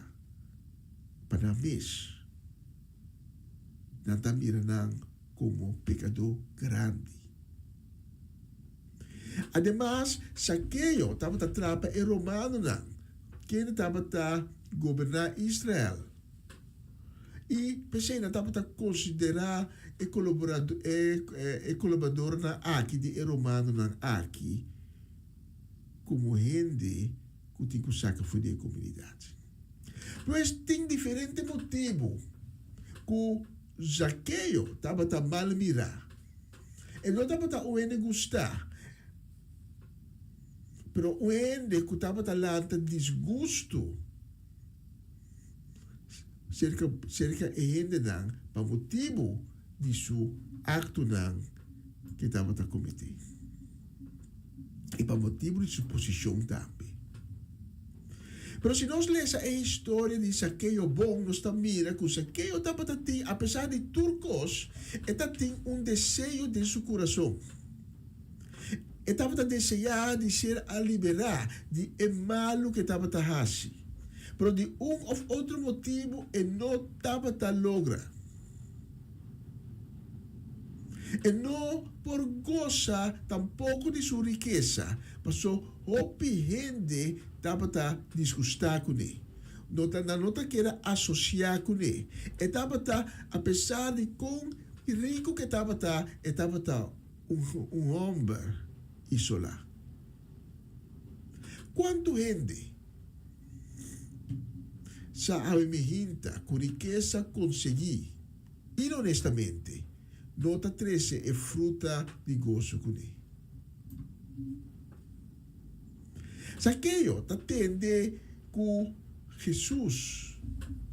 pa nan mes, nan ta mira nan komo pekadó grandi. Ademas, Sakeo tabata trapa e romanonan, kende tabata goberná Israel. I p'esei nan tabata konsiderá e e kolaboradornan aki di e romanonan aki komo hende ku tin ku saka for di e komunidat. Pues tin diferente motibu ku Zakeo tabata mal mirá. E no tabata un hende gustá, pero un hende ku tabata lanta disgustu serka serka e hendenan pa motibu di su aktonan ku e tabata kometé i pa motibu di su posishon tambe. Pero si nos lesa e historia di Sakeo bon, nos ta mira ku Sakeo tabata tin, apesar di tur kos, e ta tin un deseo den su kurason. E tabata deseá di ser a liberá di e malu ku e tabata hasi, pero di un òf otro motibu e no tabata logra. E no por gosa tampoko di su rikesa, paso hopi hende tabata disgustá kuné. No ta nan no ta keda asosiá kuné. E tabata, apesar di kon riku ku e tabata, e tabata un hòmber isolá. Kuantu hende sa awe mi hinta ku rikesa konsegí inhonestamente no ta trese e fruta di goso kuné? Zakeo ta tende ku Hesus,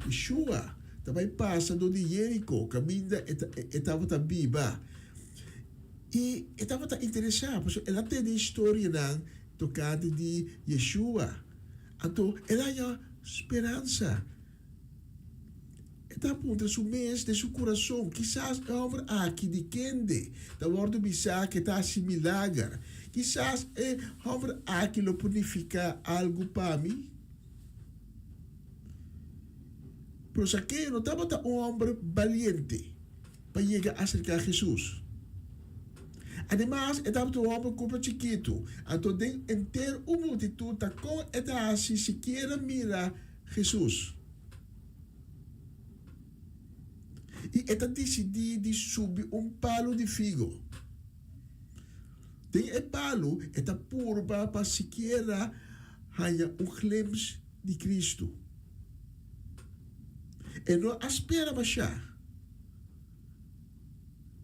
Yeshua, ta bai pasa dor di Jeriko kaminda e tabata biba. I e tabata interesá pasobra el a tende historianan tokante di Yeshua. Anto el a haña speransa. E ta puntra su mes den su kurason, Kisas e hòmber aki di kende ta wòrdu bisá ku e ta hasi milager, kisas e hòmber aki lo por nifiká algu pa mi? Pero Zakeo no tabata un hòmber baliente pa yega aserká Hesus. Ademas, e tabata un hòmber kurpa chikitu, anto den henter un multitut ta kon e ta hasi sikiera mira Hesus. I e ta disidí di subi un palu di figo. Den e palu e ta purba pa sikiera haña un glimps di Kristu. E no a spera mashá,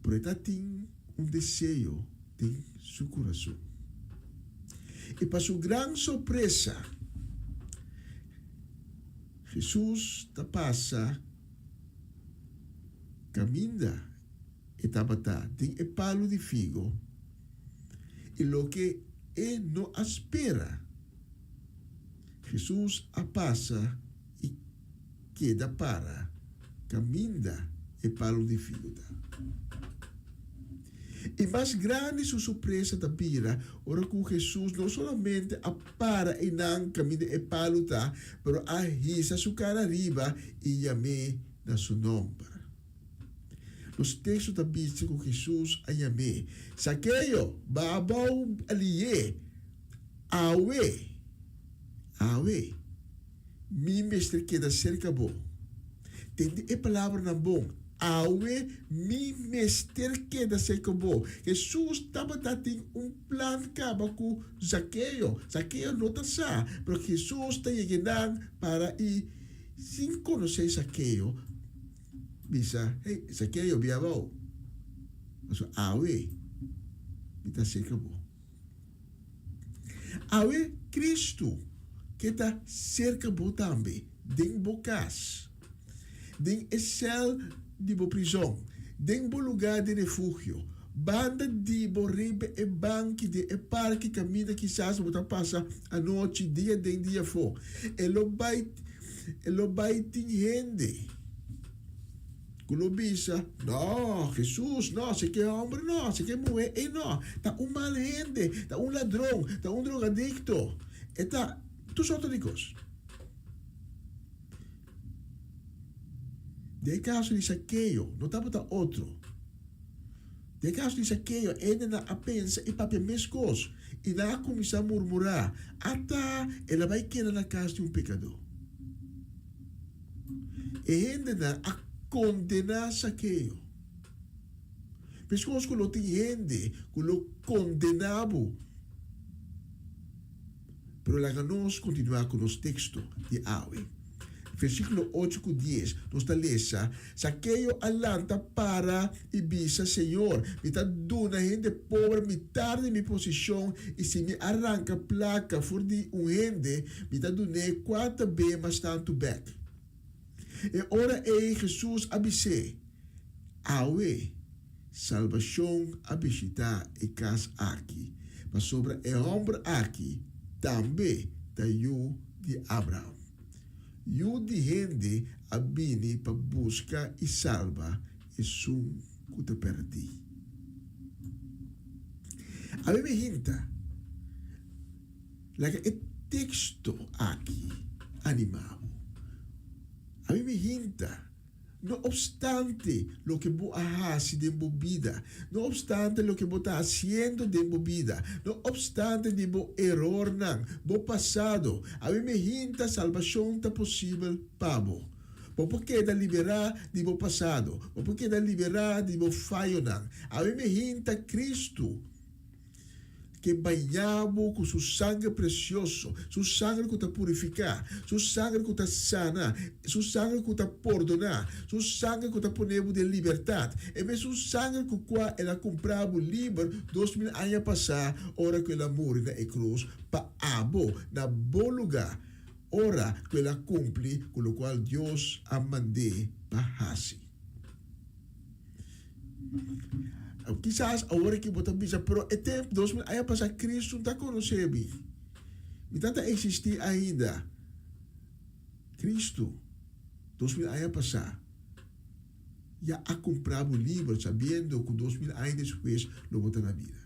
pero e ta tin un deseo den su kurason. I pa su gran sorpresa, Hesus ta pasa kaminda e tabata den e palu di figo, i loke e no a spera, Hesus a pasa i keda para kaminda e palu di figo ta. I mas grandi su sorpresa ta bira ora ku Hesus no solamente a para einan kaminda e palu ta, pero a hisa su kara ariba i yam'é na su nòmber. Nos teksto ta bisa ku Hesus a yam'é, Sakeo, ba abou alié! Awe, awe, mi mester keda serka bo. Tende e palabranan bon, Awe mi mester keda serka bo. Hesus tabata tin un plan kaba ku Zakeo. Zakeo no ta sa, pero Hesus ta yega nan para i sin konosé Zakeo, bisa, Hey, Zakeo, bia abou, pasobra awe mi ta serka bo. Awe Kristu ke ta serka bo tambe, den bo kas, den e sèl di bo prizòn, den bo lugá di refugio, banda di bo riba e banki den e parke kaminda kisas bo ta pasa anochi dia den dia afó. E lo bai e lo bai tin hende. ku lo bisa, No, Hesus, no, si ke hòmber no, si ke muhé ei no, ta un mal hende, ta un ladron, ta un drogadikto, e ta tur sorto di kos. Den e kaso di Sakeo, no tabata otro. Den e kaso di Sakeo, hendenan a pensa i papia meskos, i nan a kuminsá murmurá, Ata el a bai keda na kas di un pekadó. E hendenan a kondená Sakeo. Meskos ku lo tin hende ku lo kondená bo. Pero laga nos kontinuá ku nos teksto di awe. Versíkulo ocho ku dies, nos ta lesa, Sakeo a lanta para i bisa, Señor, mi ta duna hende pober mitar di mi posishon, i si mi a ranka plaka for di un hende, mi ta dun'é kuater be mas tantu bèk. E ora ei Hesus a bis'é, Awe, salbashon a bishitá e kas aki, pasobra e hòmber aki tambe ta yu di Abraham. Yu di hende a bini pa buska i salba esun ku ta pèrdí. Awe mi hinta, laga e teksto aki animá bo. Awe mi hinta. No obstante loke bo a hasi den bo bida, no obstante loke bo ta hasiendo den bo bida, no obstante di bo erornan, bo pasado, awe mehinta salbashon ta posibel pa bo. Bo por keda liberá di bo pasado, bo por keda liberá di bo fayonan. Awe mehinta Cristo. Ke bañá bo ku su sanger presioso, su sanger ku ta purifiká, su sanger ku ta sana, su sanger ku ta pordoná, su sanger ku ta pone bo den libertat, e mesun sanger ku kua el a kumprá bo liber 2000 aña pasá ora ku el a muri na e krus pa abo, na bo lugá, ora ku el a kumpli ku lokual Dios a mand'é pa hasi. Kisas awor aki bo ta bisa, pero e tempu 2000 aña pasá Cristo no ta konosé mi. Mi ta ta eksistí ainda. Cristo, 2000 aña pasá, ya a kumprá bo liber sabiendo ku 2000 aña despues lo bo ta na bida.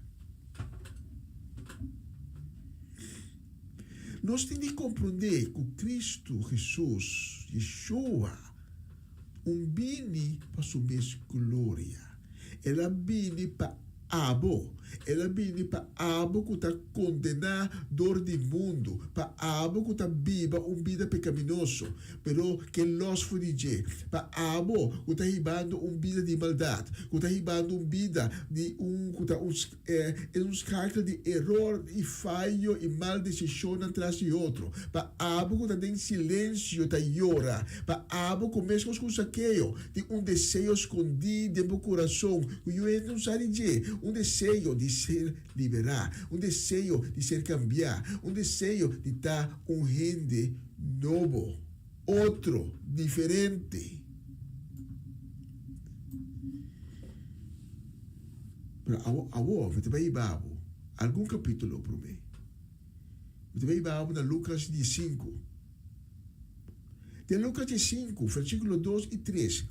Nos tin di komprondé ku Cristo Jesus, Yeshua, Un bini pa su mes gloria. El a bini pa abo. El a bini pa abo ku ta kondená dor di mundu, pa abo ku ta biba un bida pekaminoso, pero ke lòs for di dje, pa abo ku ta hibando un bida di maldat, ku ta hibando un bida di un ku ta un E un skakel di eror i fayo i mal desishonnan tras di otro. Pa abo ku ta den silensio ta yora. Pa abo ku meskos ku Sakeo, tin un deseo skondí den bo kurason ku yu hende no sa di dje, un deseo di ser liberá, un deseo di ser kambiá, un deseo di ta un hende nobo, otro, diferente. Pero awo, awo, mi ta bai hiba bo algun kapítulo promé. Mi ta bai hiba bo na Lukas diesinku. Den Lukas diesinku, versíkulo dos i tres,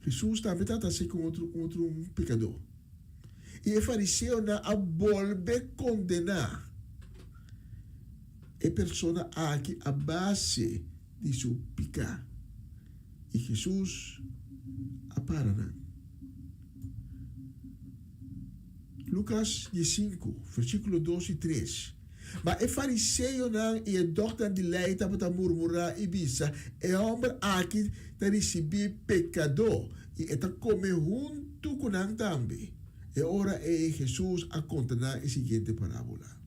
Hesus tambe tabata hasi ku otro, otro un pekadó. I e fariseonan a bolbe kondená e persona aki a base di su piká. I Hesus a para nan. Lukas diesinku, versíkulo dos i tres, Ma e fariseonan i e dòkternan di lei tabata murmurá i bisa, E hòmber aki ta risibí pekadó i e ta kome huntu ku nan tambe. E ora ei Hesus a konta nan e siguiente parábola.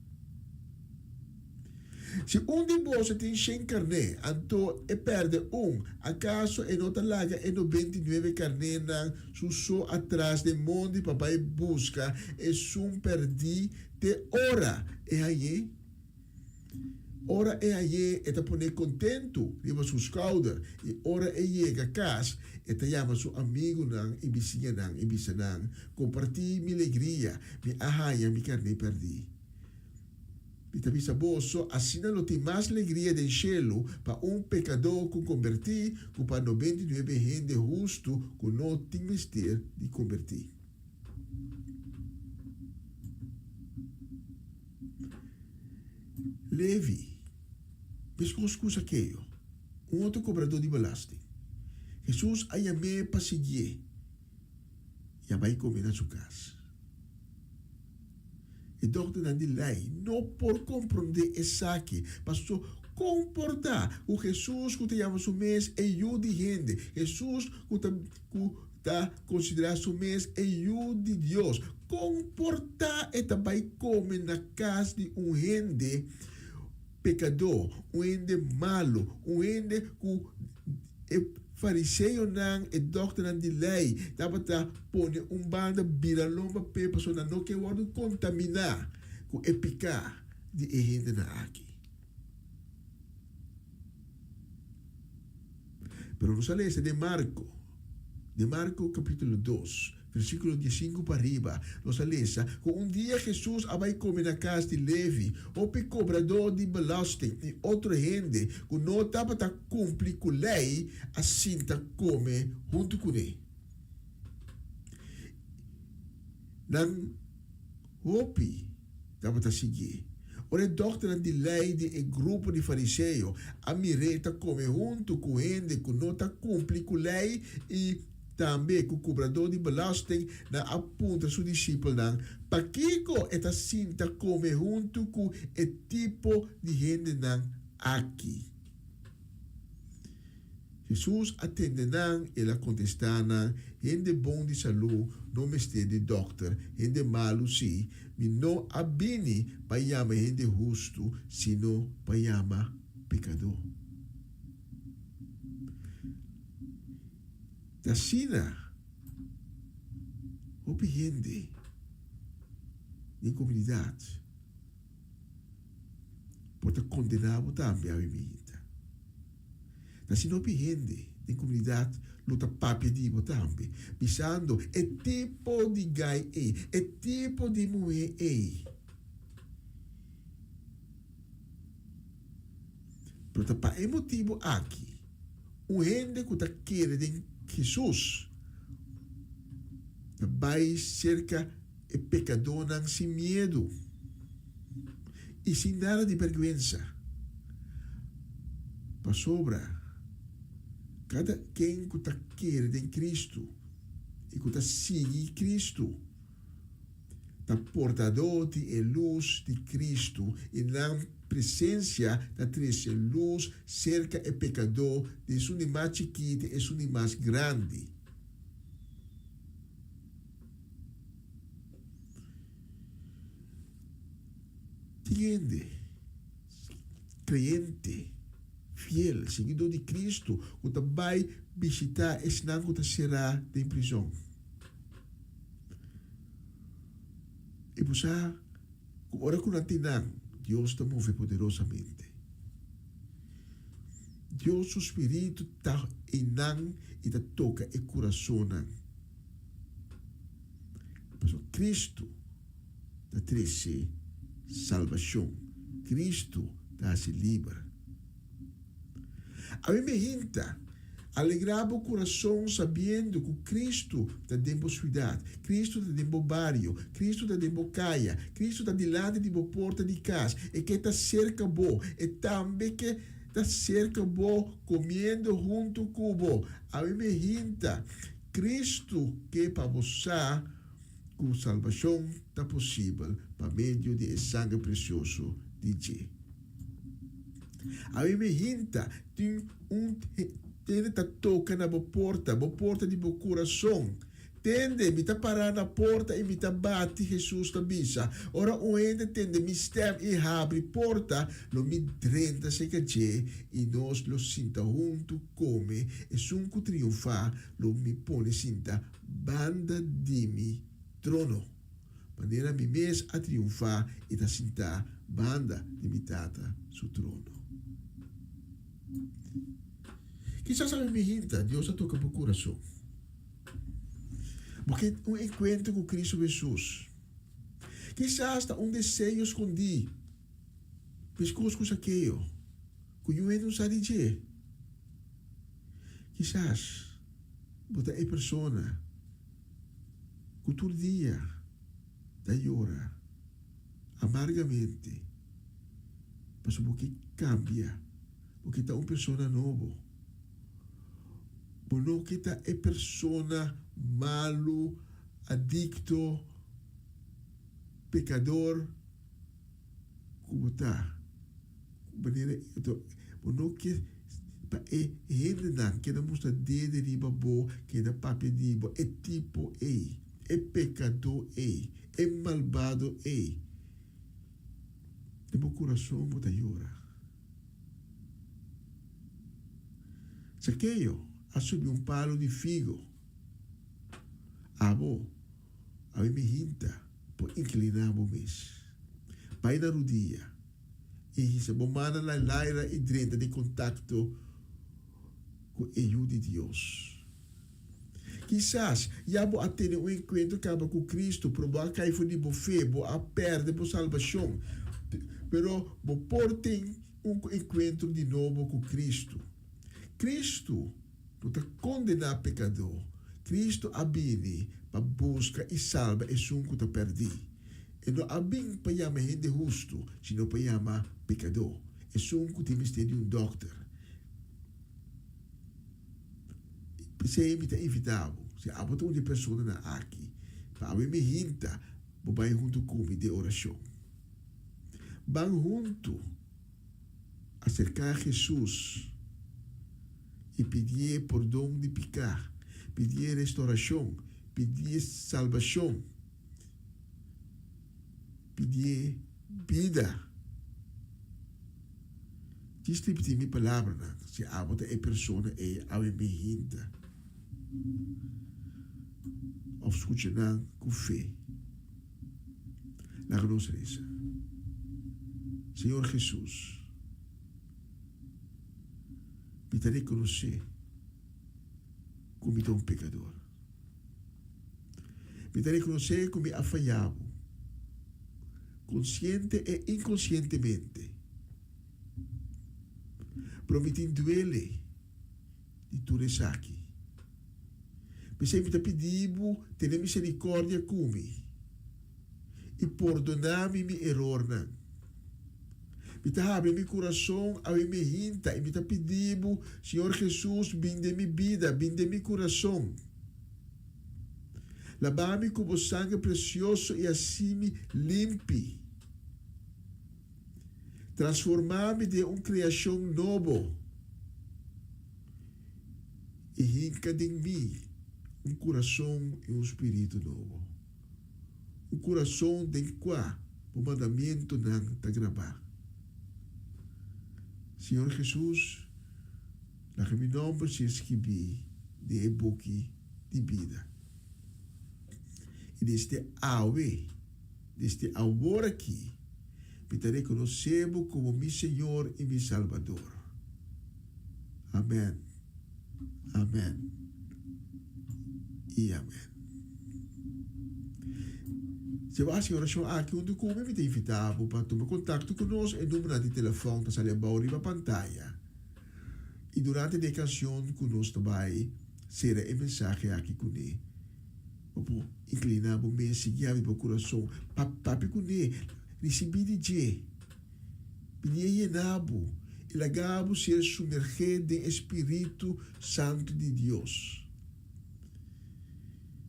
Si un di boso tin shen karné, anto e pèrdè un, akaso e no ta laga e 99 karnénan su so atras den mondi pa bai buska esun pèrdí te ora e hañ'é? Ora e hañ'é, e ta pon'é kontentu riba su skouder, i ora e yega kas, e ta yama su amigunan i bisiñanan i bisa nan, Kompartí mi legria, mi a haña mi karné pèrdí. Mi ta bisa boso, asina lo tin mas legria den shelu pa un pekadó ku kombertí ku pa 99 hende hustu ku no tin mester di kombertí. Levi, meskos ku Zakeo, un otro kobradó di belasting, Hesus a yam'é pa siguié i a bai kome na su kas. E dòkternan di lei no por komprondé esaki, paso kon por ta ku Hesus ku ta yama su mes e Yu di hende, Hesus ku ta ku ta konsiderá su mes e Yu di Dios, kon por ta e ta bai kome na kas di un hende pekadó, un hende malu, un hende ku e fariseonan, e dòkternan di lei tabata pone un banda bira lomba p'e pasobra nan no ke wòrdu kontaminá ku e piká di e hendenan aki. Pero nos a lesa den Marko, den Marko kapítulo dos, versíkulo diesinku pa riba, nos a lesa ku un dia Hesus a bai kome na kas di Levi, hopi kobradó di belasting i otro hende ku no tabata kumpli ku lei a sinta kome huntu kuné. Nan hopi tabata siguié. Ora e dòkternan di lei di e grupo di fariseo a mir'é ta kome huntu ku hende ku no ta kumpli ku lei i tambe ku kobradó di belasting, nan a puntra su disipelnan, Pakiko e ta sinta kome huntu ku e tipo di hendenan aki? Hesus a tende nan, el a kontestá nan, Hende bon di salú no mester di dòkter, hende malu sí. Mi no a bini pa yama hende hustu, sino pa yama pekadó. Ta asina hopi hende den komunidat por ta kondená bo tambe awe mihita. Ta asina hopi hende den komunidat lo ta papia di bo tambe, bisando, E tipo di gai ei, e tipo di muhé ei. Pero ta pa e motibu aki, un hende ku ta kere den Hesus ta bai serka e pekadónan sin miedu i sin nada di bèrgwensa, pasobra kada ken ku ta kere den Kristu i ku ta sigui Kristu ta portadó di e lus di Kristu i nan presensia ta trese lus serka e pekadó di esun di mas chikí te esun di mas grandi. Tin hende, kreyente, fiel, siguidó di Kristu, ku ta bai bishitá esnan ku ta será den prizòn. I bo sa ku ora ku nan tin nan, Dios ta move poderosamente. Dios su spiritu ta einan i ta toka e kurasonnan. Pasobra Kristu ta trese salbashon, Kristu ta hasi liber. Ami mi hinta, alegrá bo kurason sabiendo ku Kristu ta den bo suidat, Kristu ta den bo bario, Kristu ta den bo kaya, Kristu ta dilanti di bo porta di kas, e ke ta serka bo, e tambe ke ta serka bo komiendo huntu ku bo. Ami mi hinta, Kristu ke pa bo sa ku salbashon ta posibel pa medio di e sanger presioso di dje. Awe mi hinta tin un hende ta toka na bo porta, bo porta di bo kurason. Tende, mi ta pará na porta i mi ta bati, Hesus ta bisa. Ora un hende tende mi stèm i habri porta, lo mi drenta serka dje i nos lo sinta huntu kome. Esun ku triunfá lo mi pone sinta banda di mi trono, manera mi mes a triunfá i ta sintá banda di mi Tata su trono. Kisas awe mi hinta, Dios a toka bo kurason. Bo ke un enkuentro ku Kristu Hesus. Kisas ta un deseo skondí. Meskos ku Sakeo, ku yu hende no sa di dje. Kisas bo ta e persona ku tur dia ta yora amargamente pasobra bo ke kambia, bo ke ta un persona nobo. Bo no ke ta e persona malu, adikto, pekador ku bo ta. Manera bo no ke pa e hendenan keda mustra dede riba bo, keda papia di bo, e tipo ei, e pekadó ei, e malbado ei. Den bo kurason bo ta yora. Zakeo a subi un palu di figo. Abo, awe mi hinta por inkliná bo mes. Bai na rudia i hisa bo mannan na laira i drenta den kontakto ku e Yu di Dios. Kisas ya bo a tene un enkuentro kaba ku Kristu, pero bo a kai for di bo fe, bo a pèrdè bo salbashon. Pero bo por tin un enkuentro di nobo ku Kristu. Kristu no ta kondená pekadó. Kristu a bini pa buska i salba esun ku ta pèrdí. E no a bin pa yama hende hustu, sino pa yama pekadó, esun ku tin mester di un dòkter. P'esei mi ta invitá bo, si abo ta un di e personanan aki, pa awe mi hinta bo bai huntu ku mi den orashon. Ban huntu aserká Hesus i pidié pordon di piká, pidié restorashon, pidié salbashon, pidié bida. Djis ripití mi palabranan, si abo ta e persona ei awe mi hinta, òf skucha nan ku fe. Laga nos resa. Señor Hesus, mi ta rekonosé ku mi ta un pekador. Mi ta rekonosé ku mi a faya bo, konsiente e inkonsientemente. Pero mi tin duele di tur esaki. P'esei mi ta pidi bo tene miserikòrdia ku mi i pordoná mi mi erornan. Mi ta habri mi kurason awe mi hinta i mi ta pidi bo, Señor Hesus, bin den mi bida, bin den mi kurason. Laba mi ku bo sanger presioso i hasi mi limpi. Transformá mi den un kreashon nobo i hinka den mi un kurason i un spiritu nobo, un kurason den kua bo mandamentunan ta grabá. Señor Hesus, laga mi nòmber ser skibí den e buki di bida. I desde awe. Desde awor aki, mi ta rekonosé bo komo mi Señor i mi Salbador. Amèn, amèn i amèn. Si bo hasi e orashon aki huntu ku mi, mi ta invitá bo pa tuma kontakto ku nos. E numbernan di telefòn ta sali abou riba pantaya. I durante di e kanshon ku nos ta bai sera e mensahe aki kuné. Bo por incliná bo mes, sigui habri bo curason pa papia cuné, ricibí di dje. Pidié yená bo i laga bo ser sumergé den e spiritu santu di Dios.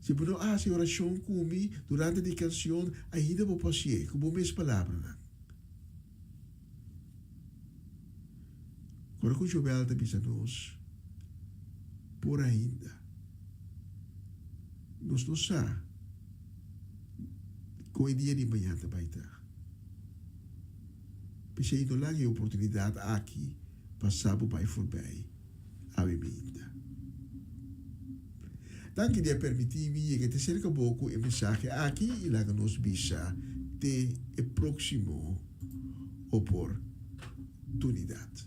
Si bo no a haci oracion cu mi durante di cancion, ainda bo por hacié cu bo mes palabranan. Ora ku Joel ta bisa nos, Por ainda, nos no sa kon e dia di mañan ta bai ta. P'esei no laga e oportunidat aki pasa bo bai forbei awe minda. Danki di a permití mi yega te serka bo ku e mensahe aki i laga nos bisa te e próksimo oportunidat.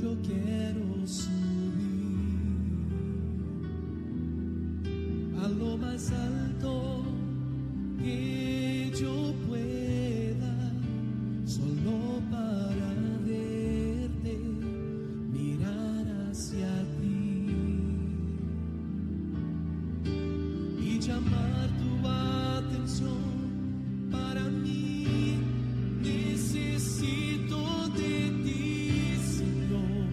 Yo quiero subir a lo más alto que yo pueda, solo para verte, mirar hacia ti y llamar tu atención para mí. Necesito de ti, Señor.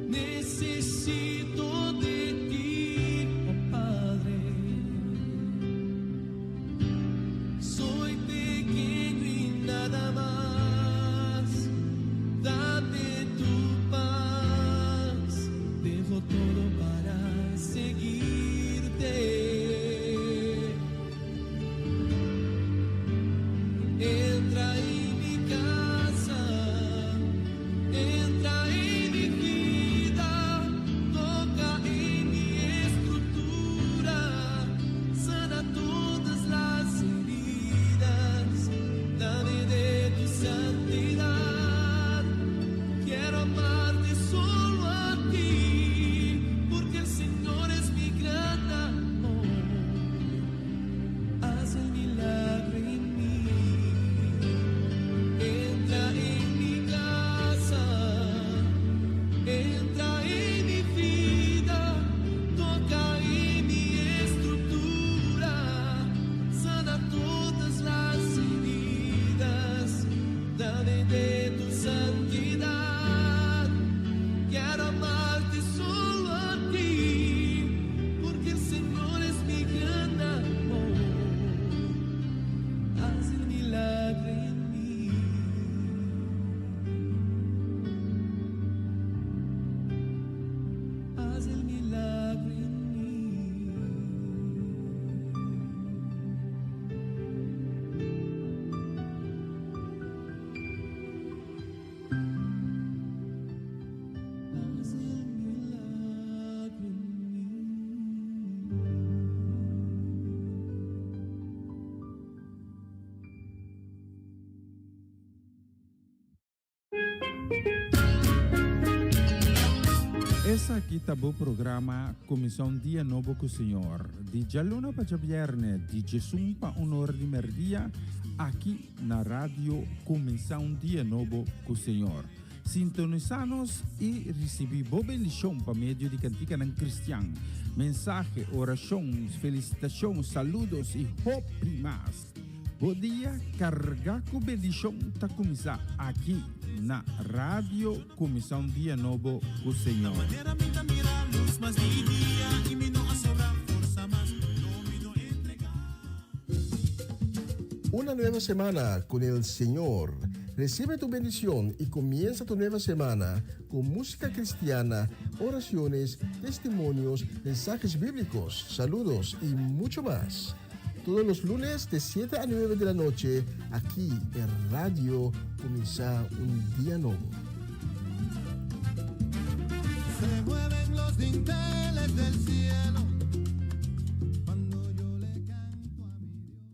Necesito de ti, oh Padre. Soy pequeño y nada más. Dame tu paz. Dejo todo para seguirte. Entra en mi casa, entra en mi vida, toca en mi estructura, sana todas las heridas, dame de tu santidad. Quiero amarte solo a ti, porque el Señor es mi gran amor. Haz el milagro en mí. Entra en mi casa, entra en mi vida, toca en mi estructura, sana todas las heridas, dame de tu santidad. Quiero amarte solo a ti, porque el Señor es mi gran amor. Haz el milagro en mí. Haz el milagro en mí. Haz el milagro en mí. Esaki ta bo programa Kuminsá un Dia Nobo ku Señor, di djaluna pa djabièrnè di djesun pa un or di mèrdia, aki na Radio Kuminsá un Dia Nobo ku Señor. Sintonisá nos i risibí bo bendishon pa medio di kantikanan kristian, mensahe, orashon, felisitashon, saludos i hopi mas. Bo dia kargá ku bendishon ta kuminsá aki na Radio Kuminsá un Dia Nobo ku Señor. Una nueva semana con el Señor. Recibe tu bendición y comienza tu nueva semana con música cristiana, oraciones, testimonios, mensajes bíblicos, saludos y mucho más. Todos los lunes de 7 a 9 de la noche, aquí en Radio Comienza un Día Nuevo. Se mueven los dinteles del cielo cuando yo le canto a mi Dios.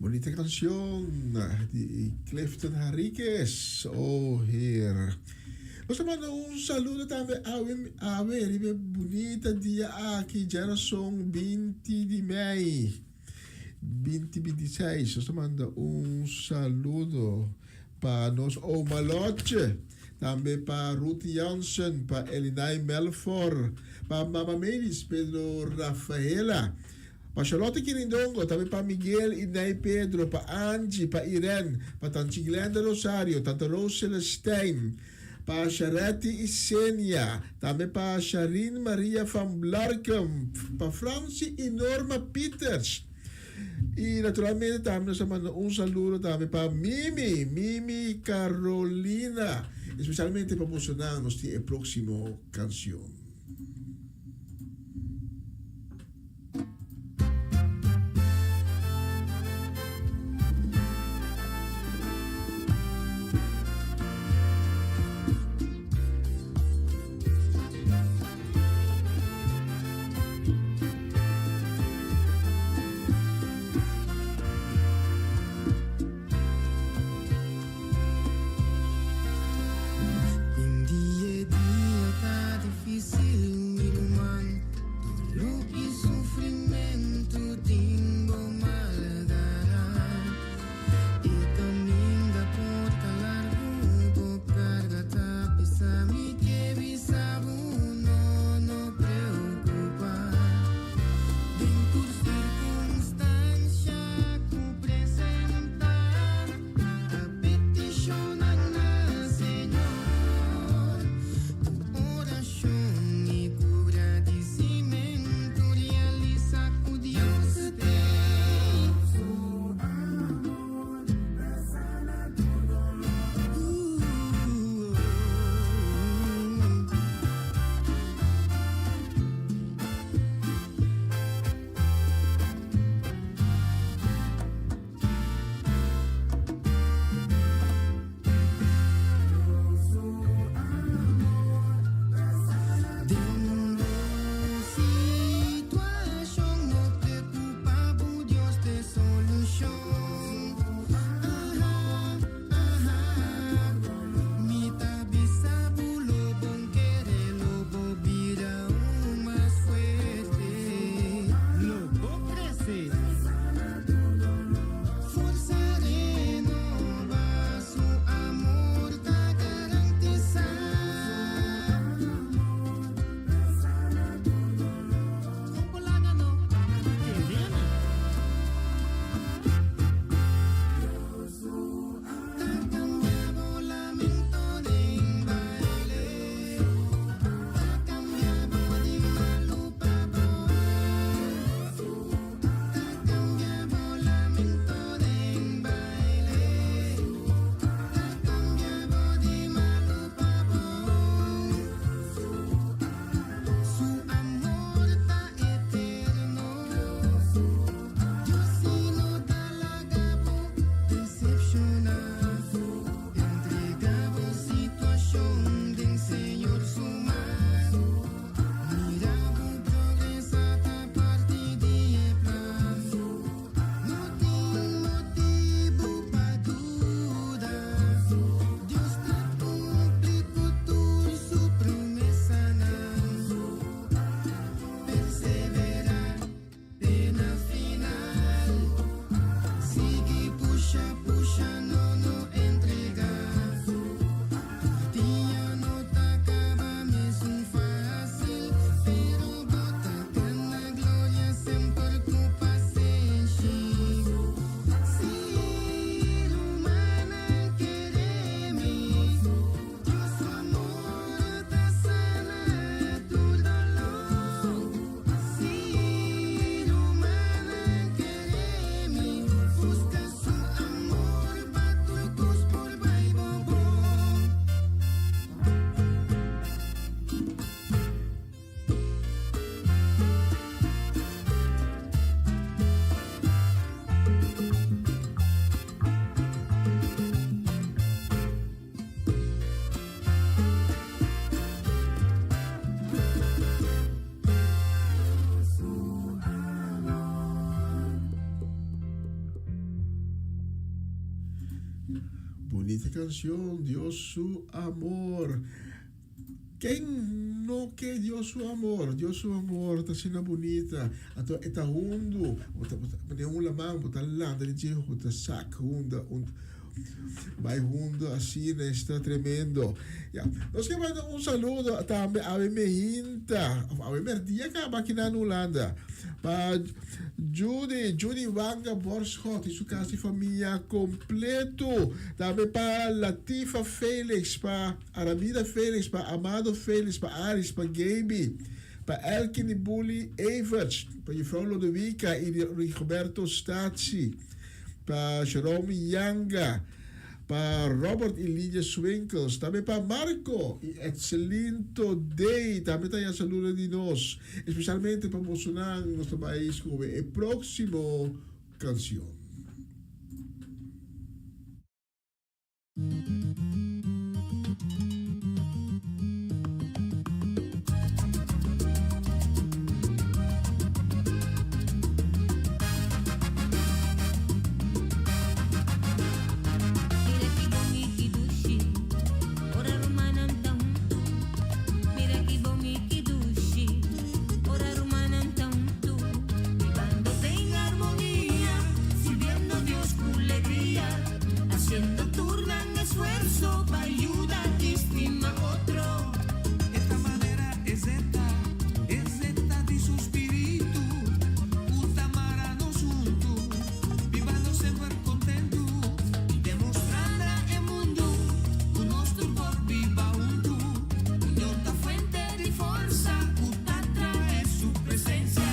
Bonita canción di Clifton Harriquez. Oh, heer. Nos ta manda un saludo tambe awe, awe riba e bunita dia aki, djarason 20 di mei 2026. Nos ta manda un saludo pa nos oma Lotje, tambe pa Ruth Jansen, pa Elinay Melfor, pa Mama Melis, Pedro Rafaela, Pa Charlotte Kirindongo, tambe pa Miguel y Ney Pedro, pa Angie, pa Irene, pa Tanchi Glenda Rosario, Tanta Rose Celestijn, pa Sharetti y Senia, tambe pa Sharin Maria van Blarkum, pa Franci y Norma Pieters. Y naturalmente tambe nos ta manda un saludo tambe pa Mimi, Mimi Carolina, especialmente pa bosonan nos tin e proximo cancion. Tin dia e dia ta difícil. Bunita canción, Dios su amor. Ken no ke Dios su amor? Dios su amor ta asina bunita. Anto e ta hundu. Bo ta, bo ta, den un laman, bo ta landa di dje, bo ta sak hunda un bai hundo asina, esta tremendo. Ya, nos ke manda un saludo tambe awe mehinta, of awe merdia kaba aki na Hulanda. Pa Judy, Judy Wanga Borschot y su casa y familia completo. Tambe pa Latifa Felix, pa Aramida Felix, pa Amado Felix, pa Aris, pa Gaby, pa Elkin y Bully Everts, pa Juffrouw Lodowica y Rigoberto Statie, pa Jerome Yanga, pa Robert y Lydia Swinkels, tambe pa Marco y Etselinto Day, tambe ta ya saludo di nos, especialmente pa bosonan, nos ta bay scoge e proximo cancion. Mira ki bon i ki dushi ora rumannan ta huntu. Mira ki bon i ki dushi ora rumannan ta huntu. Bibando den armonia, sirbiendo Dios ku legria, hasiendo tur nan esfuerso pa yuda i stima otro. Esta manera e zeta, e zeta di su spiritu, ku ta mara nos huntu, bibando semper kontentu i demostrando e mundu ku nos tur por biba huntu. Union ta fuente di forsa ku ta trae su presensia.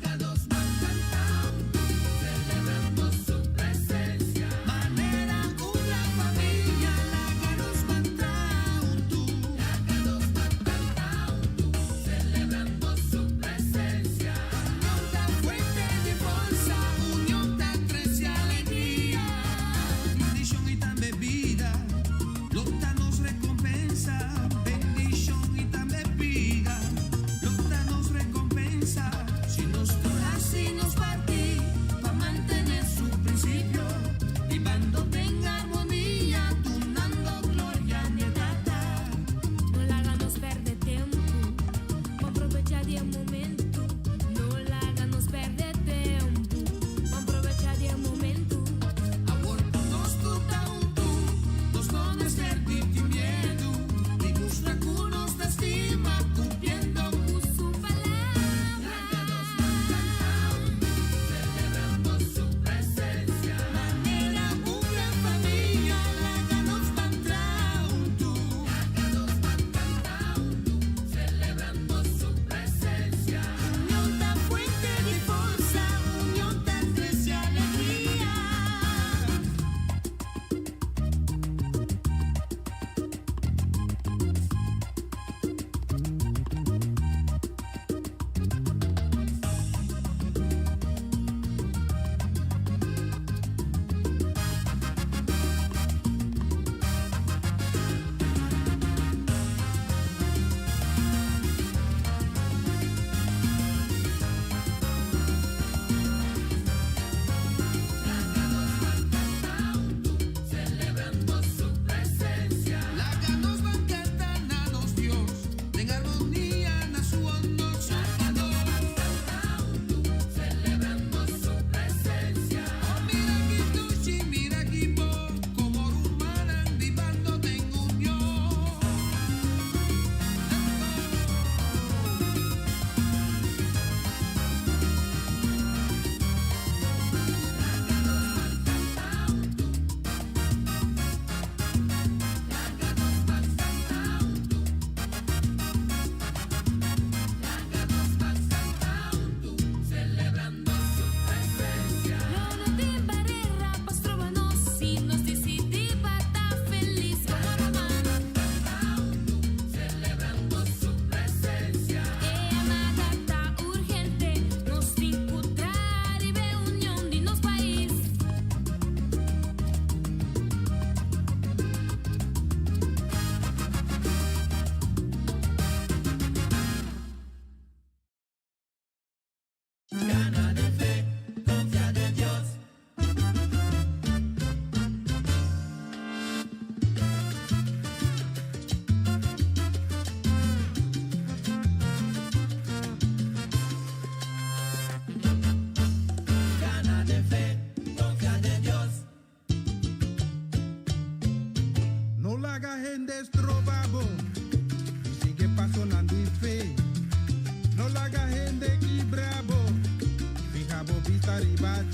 Laga nos ban kanta huntu, selebrando su presensia. Manera un gran famia, laga nos ban traha huntu. Laga nos ban kanta huntu, selebrando su presensia. Union ta fuente di forsa, union ta trese alegria. Bendishon i tambe bida, lo ta nos rekompensa. Bendishon i tambe bida, lo ta nos rekompensa. Si nos tur hasi nos parti pa mantené su prinsipio, bibando den armonia, dunando gloria n'e Tata. No laga nos pèrdè tempu, ban probechá di e momentu. No laga nos pèrdè tempu, ban probechá di e momentu. Awor ku nos tur ta huntu, nos no mester di tin miedu, di mustra ku nos ta stima, kumpliendo ku su palabra. Laga nos ban kanta huntu, selebrando su presensia. Manera un gran famia, laga nos ban traha huntu. Laga nos ban kanta huntu, selebrando su presensia. Union ta fuente di forsa, union ta trese alegria. Laga nos ban kanta huntu, selebrando su presensia. Laga nos ban kanta na nos Dios, den armonia na su honor, su Laga nos ban kanta huntu, selebrando su presensia. Oh, mira ki dushi, mira ki bon, komo rumannan bibando den union. Laga nos ban kanta huntu. Laga nos ban kanta huntu. Laga nos ban kanta huntu, selebrando su presensia. Lo no tin barera pa stroba nos si nos disidí pa ta felis komo ruman. Kanta huntu, selebrando su presensia. E yamada ta urgente, nos tin ku traha riba e union di nos pais. Gana den fe, konfia den Dios.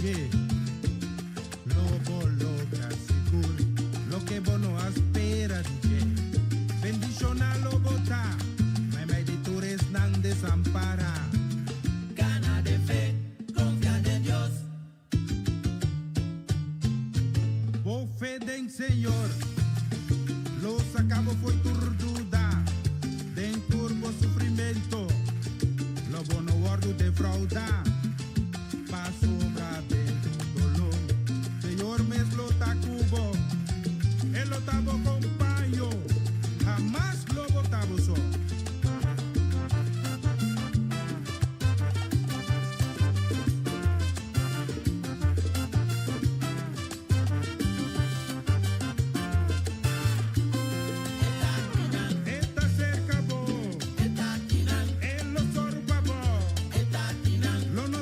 dje. Lo bo logra sigur loke bo no a spera di dje. Bendishoná lo bo ta meimei di tur esnan desampará. Kana den fe, konfia den Dios. Bo fe den Señor lo saca bo fo'i tur duda. Den tur bo sufrimento lo bo no wordo defrauda. Pasobra den dolor Señor mes lo ta cu bo. E lo ta bo compaño, hamas lo bo ta bo so. E ta serka bo. E lo sòru pa bo. Lo no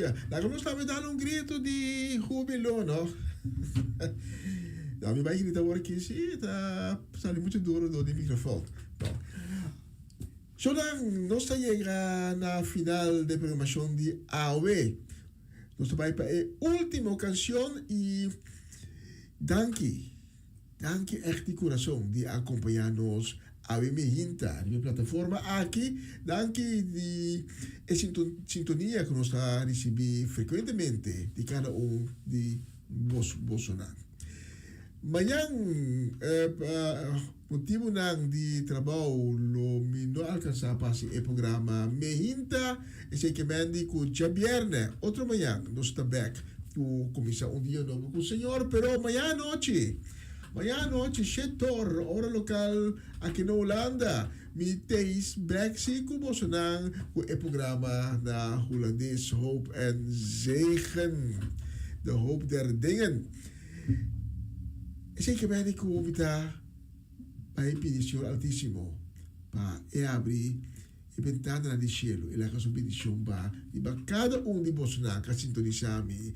Aleluya. Laga nos tambe dal un grito di hubilo, no? No, mi bai grita awor aki, si, ta sali mucho duro door di microfoon. No. Zodan, nos ta yega na final de programacion di awe. Nos ta bai pa e ultimo cancion y danki. Danki echt di kurason di a kompañá nos awe mehinta riba e plataforma aki. Danki di e sintonia ku nos ta risibí frekuentemente di kada un di bosonan. Mañan pa motibunan di trabou lo mi no alkansá pa hasi e programa mehinta. Esei ke men di ku djabièrnè, otro mañan, nos ta bèk ku kuminsá un dia nobo ku Señor. Pero mañan anochi, mañan anochi, shetor, ora lokal aki na Hulanda, mi teis bèk si ku bosonan ku e programa na Hulandes Hoop en Zegen, De Hoop der Dingen. Esei ke men di ku mi ta bai pidi Señor Altísimo pa e abri E bentananan di shelu, i laga su bendishon ba riba kada un di bosonan ku a sintonisá mi.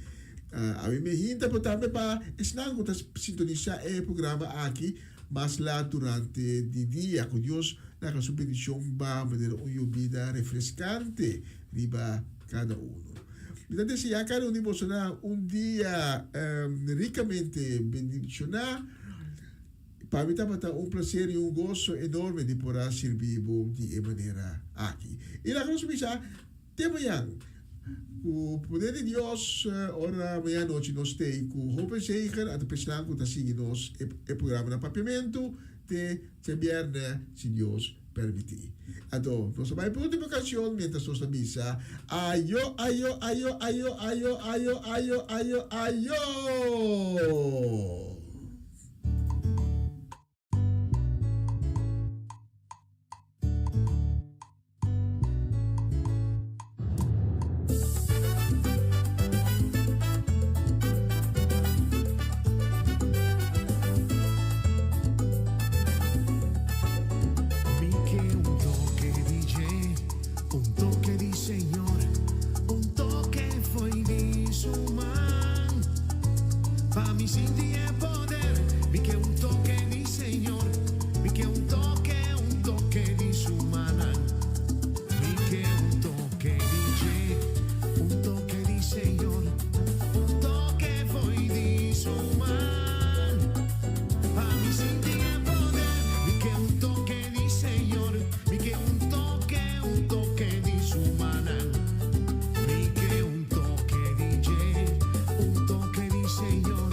Awe mi hinta por tambe pa esnan ku ta sintonisá e programa aki mas lat durante di dia. Ku Dios laga su bendishon ba manera un yobida refreskante riba kada uno. Mi ta deseá kada un di bosonan un dia rikamente bendishoná. Pa mi tabata un placer i un goso enorme di por a sirbi bo di e manera aki. I laga nos bisa te mañan. Ku poder di Dios, ora mañan anochi nos stay ku hoop en zegen anto pesnan ku ta sigui nos e programa na Papiamentu te djabièrnè si Dios permití. Anto nos ta bai pa ultimo cancion mientras nos ta bisa ayo ayo ayo ayo ayo ayo ayo ayo ayo. Mi ke un toke di dje, un toke di Señor, un toke fo'i di su man. Pa mi sinti e poder, mi ke un toke di Señor, mi ke un toke, un toke di su mannan. Mi ke un toke di dje, un toke di Señor, un toke fo'i di su man. Pa mi sinti e poder, mi ke un toke di Señor, mi ke un toke, un toke di su mannan. Mi ke un toke di dje, un toke di Señor.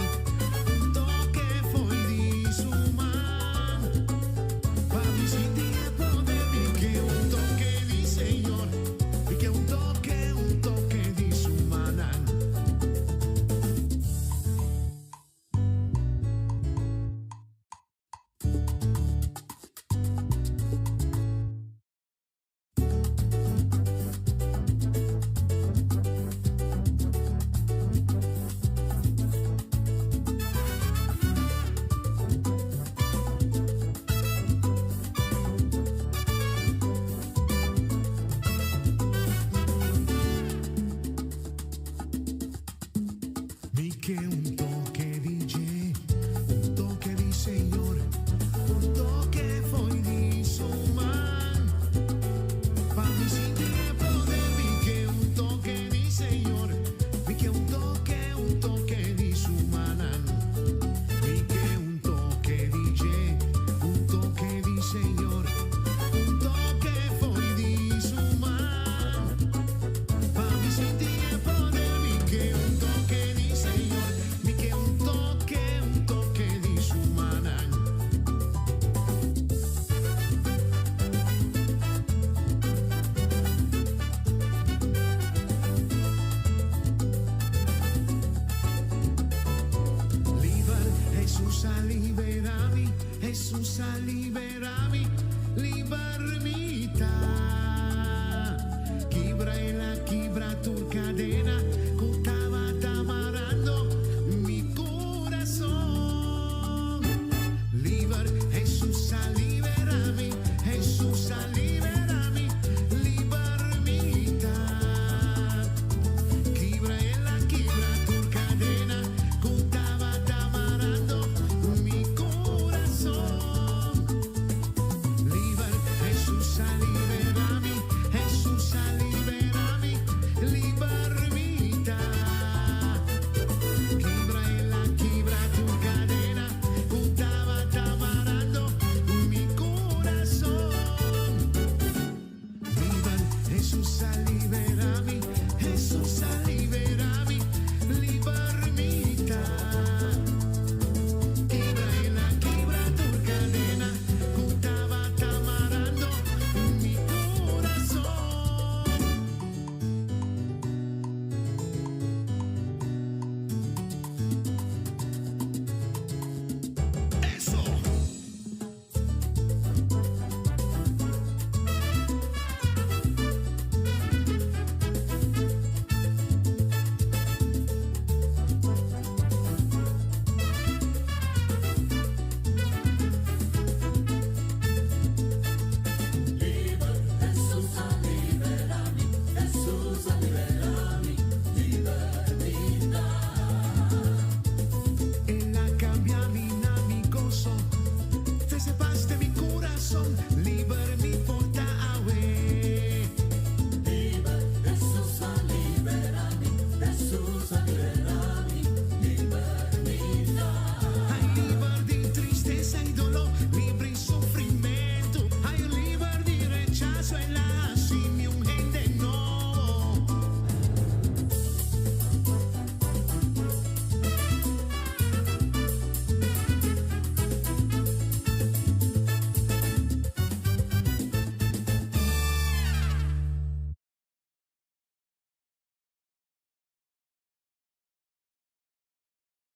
su salida.